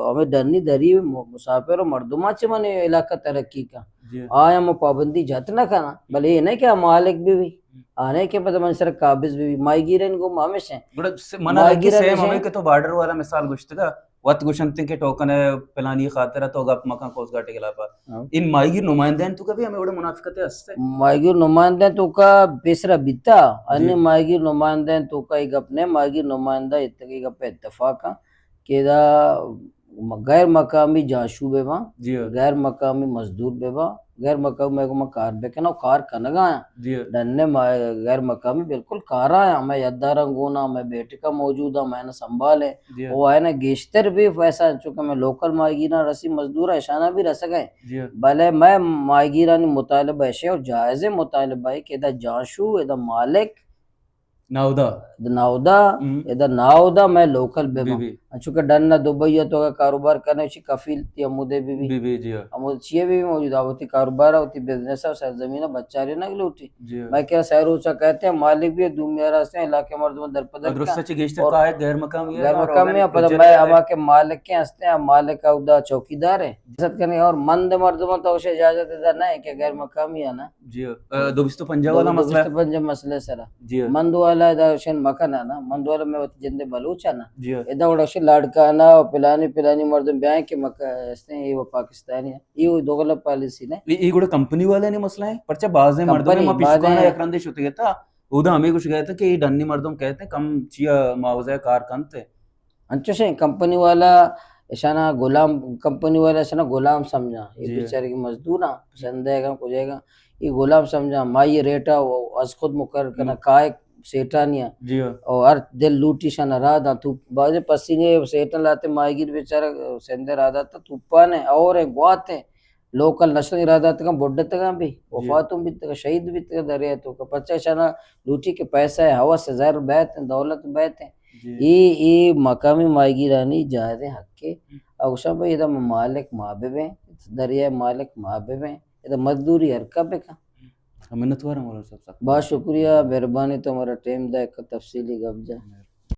ہمیں ڈنی دری م-، مسافر و مردماں چہ منی علاقہ ترقی کا۔ جی۔ آیا ما پابندی جت نہ کنا، بلے یہ نہیں کہ مالک بھی بھی۔ آنے کے پتہ من سر قابض بھی بھی۔ ماہیگیرن گو ہمیش ہیں۔ گڑا س-، منا لگی ماہیگیرن سیم ہمیش ہیں۔ ہمیں کہ تو بارڈر والا مثال گوشتگا، وت گوشنت کہ ٹوکن ہے پلانی خاطر تو گپ مکن کوسٹ گارڈ کے خلاف۔ ہاں۔ ان ماہیگیر نمائندہ ہیں تو کبھی ہمیں بڑے منافقت ہستے؟ ماہیگیر نمائندہ ہیں تو کا پیسرا بیتا، جی۔ انی ماہیگیر نمائندہ ہیں تو کا یہ گپ نہیں، ماہیگیر نمائندہ اتقی گپ اتفاق ہیں۔ کہ ادا غیر مقامی جانشو بہ باں، جی۔ غیر مقامی مزدور بہ باں، غیر مقامی میں گوما کار بکناں و کار کنگا آں۔ جی۔ ڈن ما-، غیر مقامی بالکل کار آیاں، میں یداراں گونا، میں بیٹکا موجود آں، میں نہ سنبھالے۔ جی۔ او آئے نہ گیشتر بھی پیسہ، چونکہ میں لوکل ماہیگیراں رسی مزدور آں، اشانا بھی رسگا ہیں۔ جی۔ بلے میں ماہیگیرانی مطالبہ ایشے اور جائز مطالبہ ہے کہ ادا جانشو، ادا مالک، ناودا۔ ادا ناودا، ہم۔ ادا ناودا میں لوکل بہ بی باں۔ بی۔ انچو کہ ڈن دبئی تو کا کاروبار کرنے چی کفیل تی ہمودے بی بی۔ بی بی، جی ہاں۔ ہمود چیے بی موجود، آ وتی کاروبار، وتی بزنس، سرزمین بچاری نہ لوٹی۔ جی ہاں۔ میں کیا سہ روچا کہتے ہیں، مالک بھی دومی راستے ہیں، علاقے مردم در پدر درست کا۔ چی گیشتر اور کا ہے غیر مقامی ہے غیر اور مقامی ہے، پتہ میں ہما کے مالک کے ہستے ہیں، مالک اودا چوکیدار ہے۔ اجازت کرنے اور مند مردم تو اسے اجازت ادا نہ ہے کہ غیر مقامی ہے نا۔ جی، آ، دو بیست و پنجاہ والا دو بیست و پنجاہ مسئلہ ہے۔ مسئلہ سرا۔ جی۔ مند والا ادا شن مکن ہے نا، مند والا میں وتی جندے بلوچ ہے نا۔ جی۔ ادا وڑا شن لاڑکانہ و پلانی پلانی مردم بیائیں کہ مکہ ہستے ہیں، یہ وہ پاکستانی ہے۔ یہ وہ دوغلہ پالیسی نے۔ یہ، یہ گوڑا کمپنی والے نے مسئلہ ہے، پرچہ بازیں مردم کمپنی، ما پیشکانہ بازیں یک رندے شتے گئے تھا، اودا ہمیں کچھ گئے تھا کہ یہ ڈنی مردم کہتے ہیں کم چیا معاوضہ کار کنتے۔ انچوشیں کمپنی والا اشانا غلام، کمپنی والا اشانا غلام سمجھا۔ یہ جی۔ بیچارے کی مزدور ہیں، سندے گا، کجے گا۔ یہ غلام سمجھا، مائی ریٹا وہ از خود مقرر کرنا، ہم۔ کائے سیٹانی ہیں۔ جی ہاں۔ اور ہر دل لوٹی شانا را دا تو بازے پسینے سیٹن لاتے ماہیگیر بیچارہ سندے را دا تو پانے اور ہیں، گواتے ہیں۔ لوکل نشن ارادہ تکاں بڈتگاں بھی، جی۔ وفاتوں بیتگاں، شہید بیتگاں دریا تو کا۔ پرچہ اشانا لوٹی کہ پیسہ ہے، ہوس ہے، زر بیت ہیں، دولت بیت ہیں۔ جی۔ اے، اے مقامی ماہیگیرانی جائز حق ہے۔ ہم۔ او گوشاں بھئی ادا مالک ما ببیں، دریا مالک ما ببیں، ادا مزدوری ہر کا بکن۔ ہم، منتوار ہیں مولانا صاحب، سخت باز شکریہ، مہربانی تو ہمارا ٹائم دا، ایک تفصیلی گپ جا۔ مہربانی۔